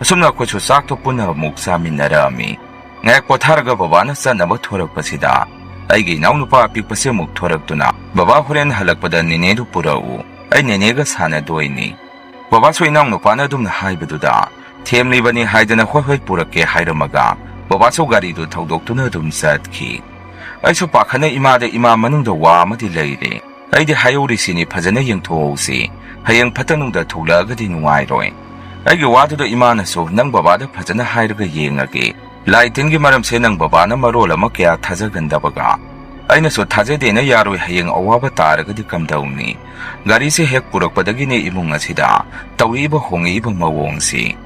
ꯑꯁꯨꯝꯅ ꯑꯩꯈꯣꯏꯁꯨ ꯆꯥꯛꯇꯣ ꯄꯨꯟꯅ ꯑꯃꯨꯛ ꯆꯥꯃꯤꯟꯅꯔꯛꯑꯝꯃꯤ꯫ ꯉꯥꯏꯍꯥꯛ ꯄꯣꯊꯥꯔꯒ ꯕꯕꯥꯅ ꯆꯠꯅꯕ ꯊꯣꯔꯛꯄꯁꯤꯗ, ꯑꯩꯒꯤ ꯏꯅꯥꯎꯅꯨꯄꯥ ꯑꯄꯤꯛꯄꯁꯦ ꯑꯃꯨꯛ ꯊꯣꯔꯛꯇꯨꯅ, "ꯕꯕꯥ, ꯍꯣꯔꯦꯟ ꯍꯜꯂꯛꯄꯗ ꯅꯦꯅꯦꯗꯨ ꯄꯨꯔꯛꯎ, ꯑꯩ ꯅꯦꯅꯦꯒ ꯁꯥꯟꯅꯗꯣꯏꯅꯤ"꯫ ꯕꯕꯥꯁꯨ ꯏꯅꯥꯎꯅꯨꯄꯥꯅ ꯑꯗꯨꯝꯅ ꯍꯥꯏꯕꯗꯨꯗ, ꯊꯦꯝꯂꯤꯕꯅꯤ ꯍꯥꯏꯗꯅ "ꯍꯣꯏ ꯍꯣꯏ, ꯄꯨꯔꯛꯀꯦ" ꯍꯥꯏꯔꯝꯃꯒ ꯕꯕꯥꯁꯨ ꯒꯥꯔꯤꯗꯨ ꯊꯧꯗꯣꯛꯇꯨꯅ ꯑꯗꯨꯝ ꯆꯠꯈꯤ꯫ ꯑꯩꯁꯨ ꯄꯥꯈꯠꯅ ꯏꯃꯥꯗ, "ꯏꯃꯥ, ꯃꯅꯨꯡꯗ ꯋꯥ ꯑꯃꯗꯤ ꯂꯩꯔꯦ, ꯑꯩꯗꯤ ꯍꯥꯏꯍꯧꯔꯤꯁꯤꯅꯤ, ꯐꯖꯅ ꯌꯦꯡꯊꯣꯛꯍꯧꯁꯤ, ꯍꯌꯦꯡ ꯐꯠꯇ ꯅꯨꯡꯗ ꯊꯣꯛꯂꯛꯑꯒꯗꯤ ꯅꯨꯡꯉꯥꯏꯔꯣꯏ"꯫ ꯑꯩꯒꯤ ꯋꯥꯗꯨꯗ ꯏꯃꯥꯅꯁꯨ, "ꯅꯪ ꯕꯕꯥꯗ ꯐꯖꯅ ꯍꯥꯏꯔꯒ ꯌꯦꯡꯉꯒꯦ, ꯂꯥꯏ ꯇꯤꯟꯒꯤ ꯃꯔꯝꯁꯦ ꯅꯪ ꯕꯕꯥꯅ ꯃꯔꯣꯜ ꯑꯃ ꯀꯌꯥ ꯊꯥꯖꯒꯟꯗꯕꯒ"꯫ ꯑꯩꯅꯁꯨ, "ꯊꯥꯖꯗꯦꯅ ꯌꯥꯔꯣꯏ, ꯍꯌꯦꯡ ꯑꯋꯥꯕ ꯇꯥꯔꯒꯗꯤ ꯀꯝꯗꯧꯅꯤ? ꯒꯥꯔꯤꯁꯦ ꯍꯦꯛ ꯄꯨꯔꯛꯄꯗꯒꯤꯅꯦ ꯏꯃꯨꯡ ꯑꯁꯤꯗ ꯇꯧꯔꯛꯏꯕ ꯍꯣꯡꯉꯛꯏꯕ ꯃꯑꯣꯡꯁꯤ"꯫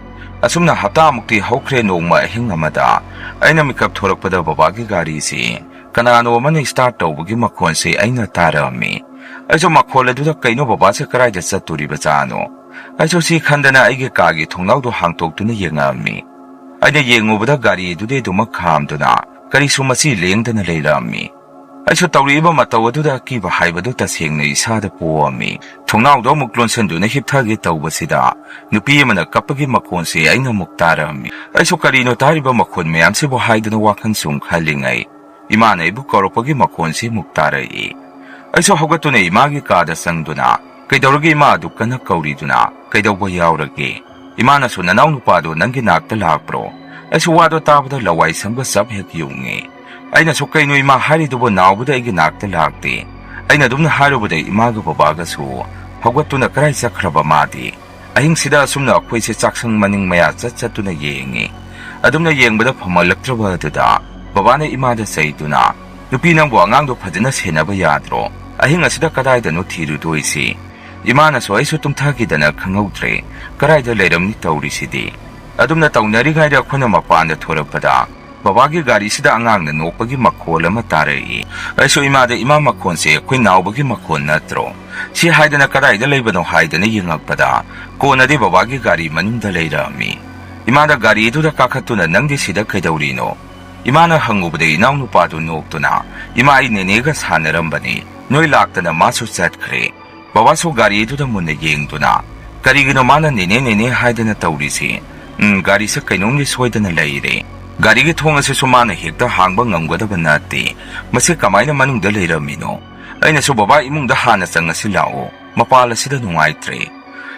ꯑꯁꯨꯝꯅ ꯍꯞꯇꯥꯃꯨꯛꯇꯤ ꯍꯧꯈ꯭ꯔꯦ꯫ ꯅꯣꯡꯃ ꯑꯍꯤꯡ ꯑꯃꯗ ꯑꯩꯅ ꯃꯤꯀꯞ ꯊꯣꯔꯛꯄꯗ ꯕꯕꯥꯒꯤ ꯒꯥꯔꯤꯁꯤ ꯀꯅꯥꯅꯣ ꯑꯃꯅ start ꯇꯧꯕꯒꯤ ꯃꯈꯣꯟꯁꯤ ꯑꯩꯅ ꯇꯥꯔꯝꯃꯤ꯫ ꯑꯩꯁꯨ ꯃꯈꯣꯜ ꯑꯗꯨꯗ, "ꯀꯩꯅꯣ, ꯕꯕꯥꯁꯦ ꯀꯗꯥꯏꯗ ꯆꯠꯇꯣꯔꯤꯕꯖꯥꯠꯅꯣ?" ꯑꯩꯁꯨ ꯁꯤ ꯈꯟꯗꯅ ꯑꯩꯒꯤ ꯀꯥꯒꯤ ꯊꯣꯡꯅꯥꯎꯗꯣ ꯍꯥꯡꯇꯣꯛꯇꯨꯅ ꯌꯦꯡꯉꯛꯑꯝꯃꯤ꯫ ꯑꯩꯅ ꯌꯦꯡꯉꯨꯕꯗ ꯒꯥꯔꯤ ꯑꯗꯨꯗꯤ ꯑꯗꯨꯃꯛ ꯈꯥꯝꯗꯨꯅ ꯀꯔꯤꯁꯨ ꯃꯆꯤ ꯂꯦꯡꯗꯅ ꯂꯩꯔꯝꯃꯤ꯫ ꯑꯩꯁꯨ ꯇꯧꯔꯛꯏꯕ ꯃꯇꯧ ꯑꯗꯨꯗ ꯑꯀꯤꯕ ꯍꯥꯏꯕꯗꯨ ꯇꯁꯦꯡꯅ ꯏꯁꯥꯗ ꯄꯣꯛꯑꯝꯃꯤ꯫ ꯊꯣꯡꯅꯥꯎꯗꯣ ꯑꯃꯨꯛ ꯂꯣꯟꯁꯤꯟꯗꯨꯅ ꯍꯤꯞꯊꯒꯦ ꯇꯧꯕꯁꯤꯗ ꯅꯨꯄꯤ ꯑꯃꯅ ꯀꯞꯄꯒꯤ ꯃꯈꯣꯟꯁꯤ ꯑꯩꯅ ꯑꯃꯨꯛ ꯇꯥꯔꯝꯃꯤ꯫ ꯑꯩꯁꯨ ꯀꯔꯤꯅꯣ ꯇꯥꯔꯤꯕ ꯃꯈꯣꯟ ꯃꯌꯥꯝꯁꯤꯕꯨ ꯍꯥꯏꯗꯨꯅ ꯋꯥꯈꯜ ꯁꯨꯝ ꯈꯜꯂꯤꯉꯩ ꯏꯃꯥꯅ ꯑꯩꯕꯨ ꯀꯧꯔꯛꯄꯒꯤ ꯃꯈꯣꯟꯁꯤ ꯑꯃꯨꯛ ꯇꯥꯔꯛꯏ꯫ ꯑꯩꯁꯨ ꯍꯧꯒꯠꯇꯨꯅ ꯏꯃꯥꯒꯤ ꯀꯥꯗ ꯆꯪꯗꯨꯅ, "ꯀꯩꯗꯧꯔꯒꯦ ꯏꯃꯥ ꯑꯗꯨꯛ ꯀꯟꯅ ꯀꯧꯔꯤꯗꯨꯅ? ꯀꯩꯗꯧꯕ ꯌꯥꯎꯔꯒꯦ?" ꯏꯃꯥꯅꯁꯨ, "ꯅꯅꯥꯎ ꯅꯨꯄꯥꯗꯣ ꯅꯪꯒꯤ ꯅꯥꯛꯇ ꯂꯥꯛꯄ꯭ꯔꯣ?" ꯑꯩꯁꯨ ꯋꯥꯗꯣ ꯇꯥꯕꯗ ꯂꯋꯥꯏ ꯁꯝꯒ ꯆꯞ ꯍꯦꯛ ꯌꯨꯡꯉꯤ꯫ ꯑꯩꯅꯁꯨ, "ꯀꯩꯅꯣ ꯏꯃꯥ ꯍꯥꯏꯔꯤꯗꯨꯕꯨ, ꯅꯥꯎꯕꯗ ꯑꯩꯒꯤ ꯅꯥꯛꯇ ꯂꯥꯛꯇꯦ?" ꯑꯩꯅ ꯑꯗꯨꯝꯅ ꯍꯥꯏꯔꯨꯕꯗ ꯏꯃꯥꯒ ꯕꯕꯥꯒꯁꯨ ꯍꯧꯒꯠꯇꯨꯅ ꯀꯔꯥꯏ ꯆꯠꯈ꯭ꯔꯕ ꯃꯥꯗꯤ? ꯑꯍꯤꯡꯁꯤꯗ ꯑꯁꯨꯝꯅ ꯑꯩꯈꯣꯏꯁꯦ ꯆꯥꯛꯁꯪ ꯃꯅꯤꯡ ꯃꯌꯥ ꯆꯠ ꯆꯠꯇꯨꯅ ꯌꯦꯡꯉꯤ꯫ ꯑꯗꯨꯝꯅ ꯌꯦꯡꯕꯗ ꯐꯝꯍꯜꯂꯛꯇ꯭ꯔꯕ ꯑꯗꯨꯗ ꯕꯕꯥꯅ ꯏꯃꯥꯗ ꯆꯩꯗꯨꯅ, "ꯅꯨꯄꯤ ꯅꯪꯕꯨ ꯑꯉꯥꯡꯗꯣ ꯐꯖꯅ ꯁꯦꯟꯅꯕ ꯌꯥꯗ꯭ꯔꯣ? ꯑꯍꯤꯡ ꯑꯁꯤꯗ ꯀꯗꯥꯏꯗꯅꯣ ꯊꯤꯔꯨꯗꯣꯏꯁꯤ?" ꯏꯃꯥꯅꯁꯨ ꯑꯩꯁꯨ ꯇꯨꯝꯊꯈꯤꯗꯅ ꯈꯪꯍꯧꯗ꯭ꯔꯦ꯫ ꯀꯗꯥꯏꯗ ꯂꯩꯔꯝꯅꯤ ꯇꯧꯔꯤꯁꯤꯗꯤ? ꯑꯗꯨꯝꯅ ꯇꯧꯅꯔꯤꯉꯩꯗ ꯑꯩꯈꯣꯏꯅ ꯃꯄꯥꯟꯗ ꯊꯣꯔꯛꯄꯗ ꯕꯕꯥꯒꯤ ꯒꯥꯔꯤꯁꯤꯗ ꯑꯉꯥꯡꯅ ꯅꯣꯛꯄꯒꯤ ꯃꯈꯣꯜ ꯑꯃ ꯇꯥꯔꯛꯏ꯫ ꯑꯩꯁꯨ ꯏꯃꯥꯗ, "ꯏꯃꯥ, ꯃꯈꯣꯟꯁꯦ ꯑꯩꯈꯣꯏ ꯅꯥꯎꯕꯒꯤ ꯃꯈꯣꯜ ꯅꯠꯇ꯭ꯔꯣ?" ꯁꯤ ꯍꯥꯏꯗꯅ ꯀꯗꯥꯏꯗ ꯂꯩꯕꯅꯣ ꯍꯥꯏꯗꯅ ꯌꯦꯡꯉꯛꯄꯗ ꯀꯣꯟꯅꯗꯤ ꯕꯕꯥꯒꯤ ꯒꯥꯔꯤ ꯃꯅꯨꯡꯗ ꯂꯩꯔꯝꯃꯤ꯫ ꯏꯃꯥꯗ ꯒꯥꯔꯤꯗꯨꯗ ꯀꯥꯈꯠꯇꯨꯅ, "ꯅꯪꯗꯤ ꯁꯤꯗ ꯀꯩꯗꯧꯔꯤꯅꯣ?" ꯏꯃꯥꯅ ꯍꯪꯉꯨꯕꯗ ꯏꯅꯥꯎꯅꯨꯄꯥꯗꯨ ꯅꯣꯛꯇꯨꯅ, "ꯏꯃꯥ, ꯑꯩ ꯅꯦꯅꯦꯒ ꯁꯥꯟꯅꯔꯝꯕꯅꯤ, ꯅꯣꯏ ꯂꯥꯛꯇꯅ ꯃꯥꯁꯨ ꯆꯠꯈ꯭ꯔꯦ꯫" ꯕꯕꯥꯁꯨ ꯒꯥꯔꯤꯗꯨꯗ ꯃꯨꯟꯅ ꯌꯦꯡꯗꯨꯅ, "ꯀꯔꯤꯒꯤꯅꯣ ꯃꯥꯅ ꯅꯦꯅꯦ ꯅꯦꯅꯦ ꯍꯥꯏꯗꯅ ꯇꯧꯔꯤꯁꯤ? ꯎꯝ, ꯒꯥꯔꯤꯁꯦ ꯀꯩꯅꯣꯝꯗꯤ ꯁꯣꯏꯗꯅ ꯂꯩꯔꯦ꯫ ꯒꯥꯔꯤꯒꯤ ꯊꯣꯡ ꯑꯁꯤꯁꯨ ꯃꯥꯅ ꯍꯦꯛꯇ ꯍꯥꯡꯕ ꯉꯝꯒꯗꯕ ꯅꯠꯇꯦ꯫ ꯃꯁꯤ ꯀꯃꯥꯏꯅ ꯃꯅꯨꯡꯗ ꯂꯩꯔꯝꯃꯤꯅꯣ?" ꯑꯩꯅꯁꯨ, "ꯕꯕꯥ ꯏꯃꯨꯡꯗ ꯍꯥꯟꯅ ꯆꯪꯉꯁꯤ ꯂꯥꯛꯑꯣ, ꯃꯄꯥꯜ ꯑꯁꯤꯗ ꯅꯨꯡꯉꯥꯏꯇ꯭ꯔꯦ꯫"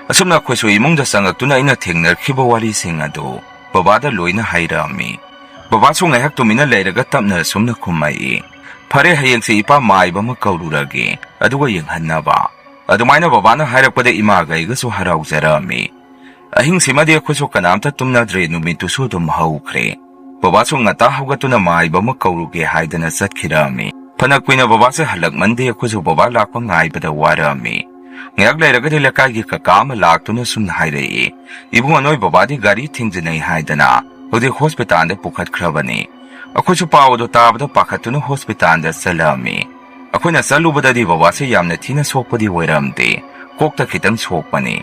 ꯑꯁꯨꯝꯅ ꯑꯩꯈꯣꯏꯁꯨ ꯏꯃꯨꯡꯗ ꯆꯪꯉꯛꯇꯨꯅ ꯑꯩꯅ ꯊꯦꯡꯅꯈꯤꯕ ꯋꯥꯔꯤꯁꯤꯡ ꯑꯗꯨ ꯕꯕꯥꯗ ꯂꯣꯏꯅ ꯍꯥꯏꯔꯛꯑꯝꯃꯤ꯫ ꯕꯕꯥꯁꯨ ꯉꯥꯏꯍꯥꯛ ꯇꯨꯃꯤꯟꯅ ꯂꯩꯔꯒ ꯇꯞꯅ ꯑꯁꯨꯝꯅ ꯈꯨꯝꯃꯛꯏ, "ꯐꯔꯦ, ꯍꯌꯦꯡꯁꯦ ꯏꯄꯥ ꯃꯥꯏꯕ ꯑꯃ ꯀꯧꯔꯨꯔꯒꯦ, ꯑꯗꯨꯒ ꯌꯦꯡꯍꯟꯅꯕ꯫" ꯑꯗꯨꯃꯥꯏꯅ ꯕꯕꯥꯅ ꯍꯥꯏꯔꯛꯄꯗ ꯏꯃꯥꯒ ꯑꯩꯒꯁꯨ ꯍꯔꯥꯎꯖꯔꯛꯑꯝꯃꯤ꯫ ꯑꯍꯤꯡꯁꯤꯃꯗꯤ ꯑꯩꯈꯣꯏꯁꯨ ꯀꯅꯥꯝꯇ ꯇꯨꯝꯅꯗ꯭ꯔꯦ, ꯅꯨꯃꯤꯠꯇꯨꯁꯨ ꯑꯗꯨꯝ ꯍꯧꯈ꯭ꯔꯦ꯫ ꯕꯕꯥꯁꯨ ꯉꯟꯇꯥ ꯍꯧꯒꯠꯇꯨꯅ ꯃꯥꯏꯕ ꯑꯃ ꯀꯧꯔꯨꯒꯦ ꯍꯥꯏꯗꯅ ꯆꯠꯈꯤꯔꯛꯑꯝꯃꯤ꯫ ꯐꯅ ꯀꯨꯏꯅ ꯕꯕꯥꯁꯦ ꯍꯜꯂꯛꯃꯟꯗꯦ, ꯑꯩꯈꯣꯏꯁꯨ ꯕꯕꯥ ꯂꯥꯛꯄ ꯉꯥꯏꯕꯗ ꯋꯥꯔꯛꯑꯝꯃꯤ꯫ ꯉꯥꯏꯍꯥꯛ ꯂꯩꯔꯒꯗꯤ ꯂꯩꯀꯥꯏꯒꯤ ꯀꯀꯥ ꯑꯃ ꯂꯥꯛꯇꯨꯅ ꯁꯨꯝꯅ ꯍꯥꯏꯔꯛꯏ, "ꯏꯕꯨꯡꯉꯣ, ꯅꯣꯏ ꯕꯕꯥꯗꯤ ꯒꯥꯔꯤ ꯊꯦꯡꯖꯤꯟꯅꯩ ꯍꯥꯏꯗꯅ ꯍꯧꯖꯤꯛ ꯍꯣꯁꯄꯤꯇꯥꯜꯗ ꯄꯨꯈꯠꯈ꯭ꯔꯕꯅꯤ꯫" ꯑꯩꯈꯣꯏꯁꯨ ꯄꯥꯎ ꯑꯗꯨ ꯇꯥꯕꯗ ꯄꯥꯈꯠꯇꯨꯅ ꯍꯣꯁꯄꯤꯇꯥꯜꯗ ꯆꯠꯂꯛꯑꯝꯃꯤ꯫ ꯑꯩꯈꯣꯏꯅ ꯆꯠꯂꯨꯕꯗꯗꯤ ꯕꯕꯥꯁꯦ ꯌꯥꯝꯅ ꯊꯤꯅ ꯁꯣꯛꯄꯗꯤ ꯑꯣꯏꯔꯝꯗꯦ, ꯀꯣꯛꯇ ꯈꯤꯇꯪ ꯁꯣꯛꯄꯅꯤ꯫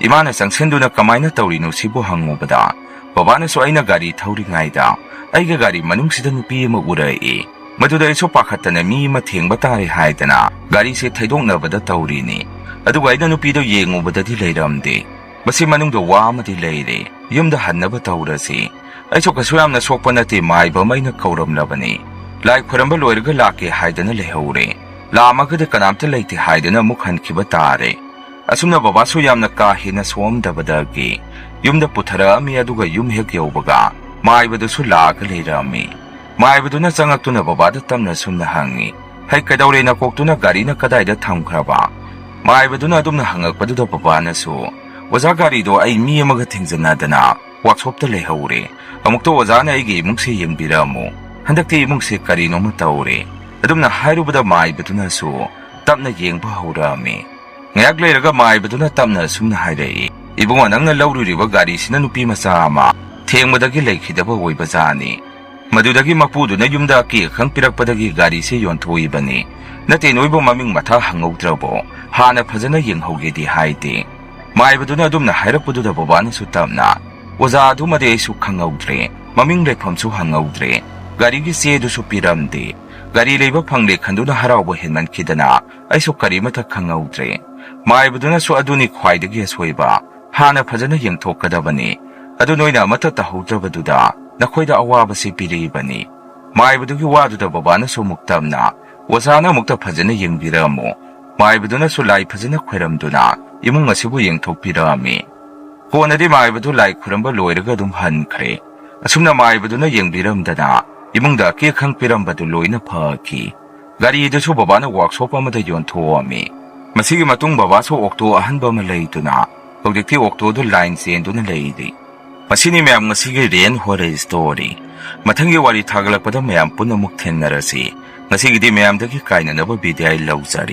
ꯏꯃꯥꯅ ꯆꯪꯁꯤꯟꯗꯨꯅ, "ꯀꯃꯥꯏꯅ ꯇꯧꯔꯤꯅꯣ ꯁꯤꯕꯨ?" ꯍꯪꯉꯨꯕꯗ, ꯕꯕꯥꯅꯁꯨ ꯑꯩꯅ ꯒꯥꯔꯤ ꯊꯧꯔꯤꯉꯩꯗ ꯑꯩꯒꯤ ꯒꯥꯔꯤ ꯃꯅꯨꯡꯁꯤꯗ ꯅꯨꯄꯤ ꯑꯃ ꯎꯔꯛꯏ꯫ ꯃꯗꯨꯗ ꯑꯩꯁꯨ ꯄꯥꯈꯠꯇꯅ ꯃꯤ ꯑꯃ ꯊꯦꯡꯕ ꯇꯥꯔꯦ ꯍꯥꯏꯗꯅ ꯒꯥꯔꯤꯁꯦ ꯊꯩꯗꯣꯛꯅꯕꯗ ꯇꯧꯔꯤꯅꯤ꯫ ꯑꯗꯨꯒ ꯑꯩꯅ ꯅꯨꯄꯤꯗꯣ ꯌꯦꯡꯉꯨꯕꯗꯗꯤ ꯂꯩꯔꯝꯗꯦ꯫ "ꯃꯁꯤ ꯃꯅꯨꯡꯗ ꯋꯥ ꯑꯃꯗꯤ ꯂꯩꯔꯦ, ꯌꯨꯝꯗ ꯍꯟꯅꯕ ꯇꯧꯔꯁꯤ꯫ ꯑꯩꯁꯨ ꯀꯩꯁꯨ ꯌꯥꯝꯅ ꯁꯣꯛꯄ ꯅꯠꯇꯦ, ꯃꯥꯏꯕ ꯑꯃ ꯑꯩꯅ ꯀꯧꯔꯝꯂꯕꯅꯤ꯫ ꯂꯥꯏ ꯈꯣꯏꯔꯝꯕ ꯂꯣꯏꯔꯒ ꯂꯥꯛꯀꯦ ꯍꯥꯏꯗꯅ ꯂꯩꯍꯧꯔꯦ꯫ ꯂꯥꯛꯑꯝꯃꯒꯗꯤ ꯀꯅꯥꯝꯇ ꯂꯩꯇꯦ ꯍꯥꯏꯗꯅ ꯑꯃꯨꯛ ꯍꯟꯈꯤꯕ ꯇꯥꯔꯦ꯫" ꯑꯁꯨꯝꯅ ꯕꯕꯥꯁꯨ ꯌꯥꯝꯅ ꯀꯥ ꯍꯦꯟꯅ ꯁꯣꯛꯑꯝꯗꯕꯗꯒꯤ ꯌꯨꯝꯗ ꯄꯨꯊꯔꯛꯑꯝꯃꯤ, ꯑꯗꯨꯒ ꯌꯨꯝ ꯍꯦꯛ ꯌꯧꯕꯒ ꯃꯥꯏꯕꯗꯨꯁꯨ ꯂꯥꯛꯑꯒ ꯂꯩꯔꯝꯃꯤ꯫ ꯃꯥꯏꯕꯗꯨꯅ ꯆꯪꯉꯛꯇꯨꯅ ꯕꯕꯥꯗ ꯇꯞꯅ ꯁꯨꯝꯅ ꯍꯪꯉꯤ, "ꯍꯩ, ꯀꯩꯗꯧꯔꯦ? ꯅꯀꯣꯛꯇꯨꯅ ꯒꯥꯔꯤꯅ ꯀꯗꯥꯏꯗ ꯊꯝꯈ꯭ꯔꯕ?" ꯃꯥꯏꯕꯗꯨꯅ ꯑꯗꯨꯝꯅ ꯍꯪꯉꯛꯄꯗꯨꯗ ꯕꯕꯥꯅꯁꯨ, "ꯑꯣꯖꯥ, ꯒꯥꯔꯤꯗꯣ ꯑꯩ ꯃꯤ ꯑꯃꯒ ꯊꯦꯡꯖꯟꯅꯗꯅ ꯋꯥꯛꯁꯣꯞꯇ ꯂꯩꯍꯧꯔꯦ꯫ ꯑꯃꯨꯛꯇ ꯑꯣꯖꯥꯅ ꯑꯩꯒꯤ ꯏꯃꯨꯡꯁꯦ ꯌꯦꯡꯕꯤꯔꯝꯃꯨ꯫ ꯍꯟꯗꯛꯇꯤ ꯏꯃꯨꯡꯁꯦ ꯀꯔꯤꯅꯣꯃ ꯇꯧꯔꯦ"꯫ ꯑꯗꯨꯝꯅ ꯍꯥꯏꯔꯨꯕꯗ ꯃꯥꯏꯕꯗꯨꯅꯁꯨ ꯇꯞꯅ ꯌꯦꯡꯕ ꯍꯧꯔꯛꯑꯝꯃꯤ꯫ ꯉꯥꯏꯍꯥꯛ ꯂꯩꯔꯒ ꯃꯥꯏꯕꯗꯨꯅ ꯇꯞꯅ ꯑꯁꯨꯝꯅ ꯍꯥꯏꯔꯛꯏ, "ꯏꯕꯨꯡꯉꯣ, ꯅꯪꯅ ꯂꯧꯔꯨꯔꯤꯕ ꯒꯥꯔꯤꯁꯤꯅ ꯅꯨꯄꯤ ꯃꯆꯥ ꯑꯃ ꯊꯦꯡꯕꯗꯒꯤ ꯂꯩꯈꯤꯗꯕ ꯑꯣꯏꯕꯖꯥꯠꯅꯤ꯫ ꯃꯗꯨꯗꯒꯤ ꯃꯄꯨꯗꯨꯅ ꯌꯨꯝꯗ ꯑꯀꯤ ꯑꯈꯪ ꯄꯤꯔꯛꯄꯗꯒꯤ ꯒꯥꯔꯤꯁꯤ ꯌꯣꯟꯊꯣꯛꯏꯕꯅꯤ꯫ ꯅꯠꯇꯦ, ꯅꯣꯏꯕꯨ ꯃꯃꯤꯡ ꯃꯊꯥ ꯍꯪꯍꯧꯗ꯭ꯔꯕꯣ? ꯍꯥꯟꯅ ꯐꯖꯅ ꯌꯦꯡꯍꯧꯒꯦꯗꯤ ꯍꯥꯏꯗꯦ"꯫ ꯃꯥꯏꯕꯗꯨꯅ ꯑꯗꯨꯝꯅ ꯍꯥꯏꯔꯛꯄꯗꯨꯗ ꯕꯕꯥꯅꯁꯨ ꯇꯞꯅ, "ꯑꯣꯖꯥ, ꯑꯗꯨꯃꯗꯤ ꯑꯩꯁꯨ ꯈꯪꯍꯧꯗ꯭ꯔꯦ, ꯃꯃꯤꯡ ꯂꯩꯐꯝꯁꯨ ꯍꯪꯍꯧꯗ꯭ꯔꯦ꯫ ꯒꯥꯔꯤꯒꯤ ꯆꯦꯗꯨꯁꯨ ꯄꯤꯔꯝꯗꯦ꯫ ꯒꯥꯔꯤ ꯂꯩꯕ ꯐꯪꯂꯦ ꯈꯟꯗꯨꯅ ꯍꯔꯥꯎꯕ ꯍꯦꯟꯃꯟꯈꯤꯗꯅ ꯑꯩꯁꯨ ꯀꯔꯤꯃꯠꯇ ꯈꯪꯍꯧꯗ꯭ꯔꯦ"꯫ ꯃꯥꯏꯕꯗꯨꯅꯁꯨ, "ꯑꯗꯨꯅꯤ ꯈ꯭ꯋꯥꯏꯗꯒꯤ ꯑꯁꯣꯏꯕ꯫ ꯍꯥꯟꯅ ꯐꯖꯅ ꯌꯦꯡꯊꯣꯛꯀꯗꯕꯅꯤ꯫ ꯑꯗꯨ ꯅꯣꯏꯅ ꯑꯃꯠꯇ ꯇꯧꯍꯧꯗ꯭ꯔꯕꯗꯨꯗ ꯅꯈꯣꯏꯗ ꯑꯋꯥꯕꯁꯤ ꯄꯤꯔꯛꯏꯕꯅꯤ"꯫ ꯃꯥꯏꯕꯗꯨꯒꯤ ꯋꯥꯗꯨꯗ ꯕꯕꯥꯅꯁꯨ ꯑꯃꯨꯛ ꯇꯞꯅ, "ꯑꯣꯖꯥꯅ ꯑꯃꯨꯛꯇ ꯐꯖꯅ ꯌꯦꯡꯕꯤꯔꯝꯃꯨ"꯫ ꯃꯥꯏꯕꯗꯨꯅꯁꯨ ꯂꯥꯏ ꯐꯖꯅ ꯈꯣꯏꯔꯝꯗꯨꯅ ꯏꯃꯨꯡ ꯑꯁꯤꯕꯨ ꯌꯦꯡꯊꯣꯛꯄꯤꯔꯛꯑꯝꯃꯤ꯫ ꯀꯣꯟꯅꯗꯤ ꯃꯥꯏꯕꯗꯨ ꯂꯥꯏ ꯈꯨꯔꯝꯕ ꯂꯣꯏꯔꯒ ꯑꯗꯨꯝ ꯍꯟꯈ꯭ꯔꯦ꯫ ꯑꯁꯨꯝꯅ ꯃꯥꯏꯕꯗꯨꯅ ꯌꯦꯡꯕꯤꯔꯝꯗꯅ ꯏꯃꯨꯡꯗ ꯑꯀꯦ ꯑꯈꯪ ꯄꯤꯔꯝꯕꯗꯨ ꯂꯣꯏꯅ ꯐꯈꯤ꯫ ꯒꯥꯔꯤꯗꯨꯁꯨ ꯕꯕꯥꯅ ꯋꯥꯛꯁꯣꯞ ꯑꯃꯗ ꯌꯣꯟꯊꯣꯛꯑꯝꯃꯤ꯫ ꯃꯁꯤꯒꯤ ꯃꯇꯨꯡ ꯕꯕꯥꯁꯨ ꯑꯣꯛꯇꯣ ꯑꯍꯟꯕ ꯑꯃ ꯂꯩꯗꯨꯅ ꯍꯧꯖꯤꯛꯇꯤ ꯑꯣꯛꯇꯣꯗꯨ ꯂꯥꯏꯟ ꯆꯦꯟꯗꯨꯅ ꯂꯩꯔꯤ꯫ ꯃꯁꯤꯅꯤ ꯃꯌꯥꯝ ꯉꯁꯤꯒꯤ ꯔꯦꯟ ꯍꯣꯔꯔ ꯁ꯭ꯇꯣꯔꯤ꯫ ꯃꯊꯪꯒꯤ ꯋꯥꯔꯤ ꯊꯥꯒꯠꯂꯛꯄꯗ ꯃꯌꯥꯝ ꯄꯨꯟꯅ ꯑꯃꯨꯛ ꯊꯦꯡꯅꯔꯁꯤ꯫ ꯉꯁꯤꯒꯤꯗꯤ ꯃꯌꯥꯝꯗꯒꯤ ꯀꯥꯏꯅꯅꯕ ꯕꯤꯗꯥꯏ ꯂꯧꯖꯔꯤ꯫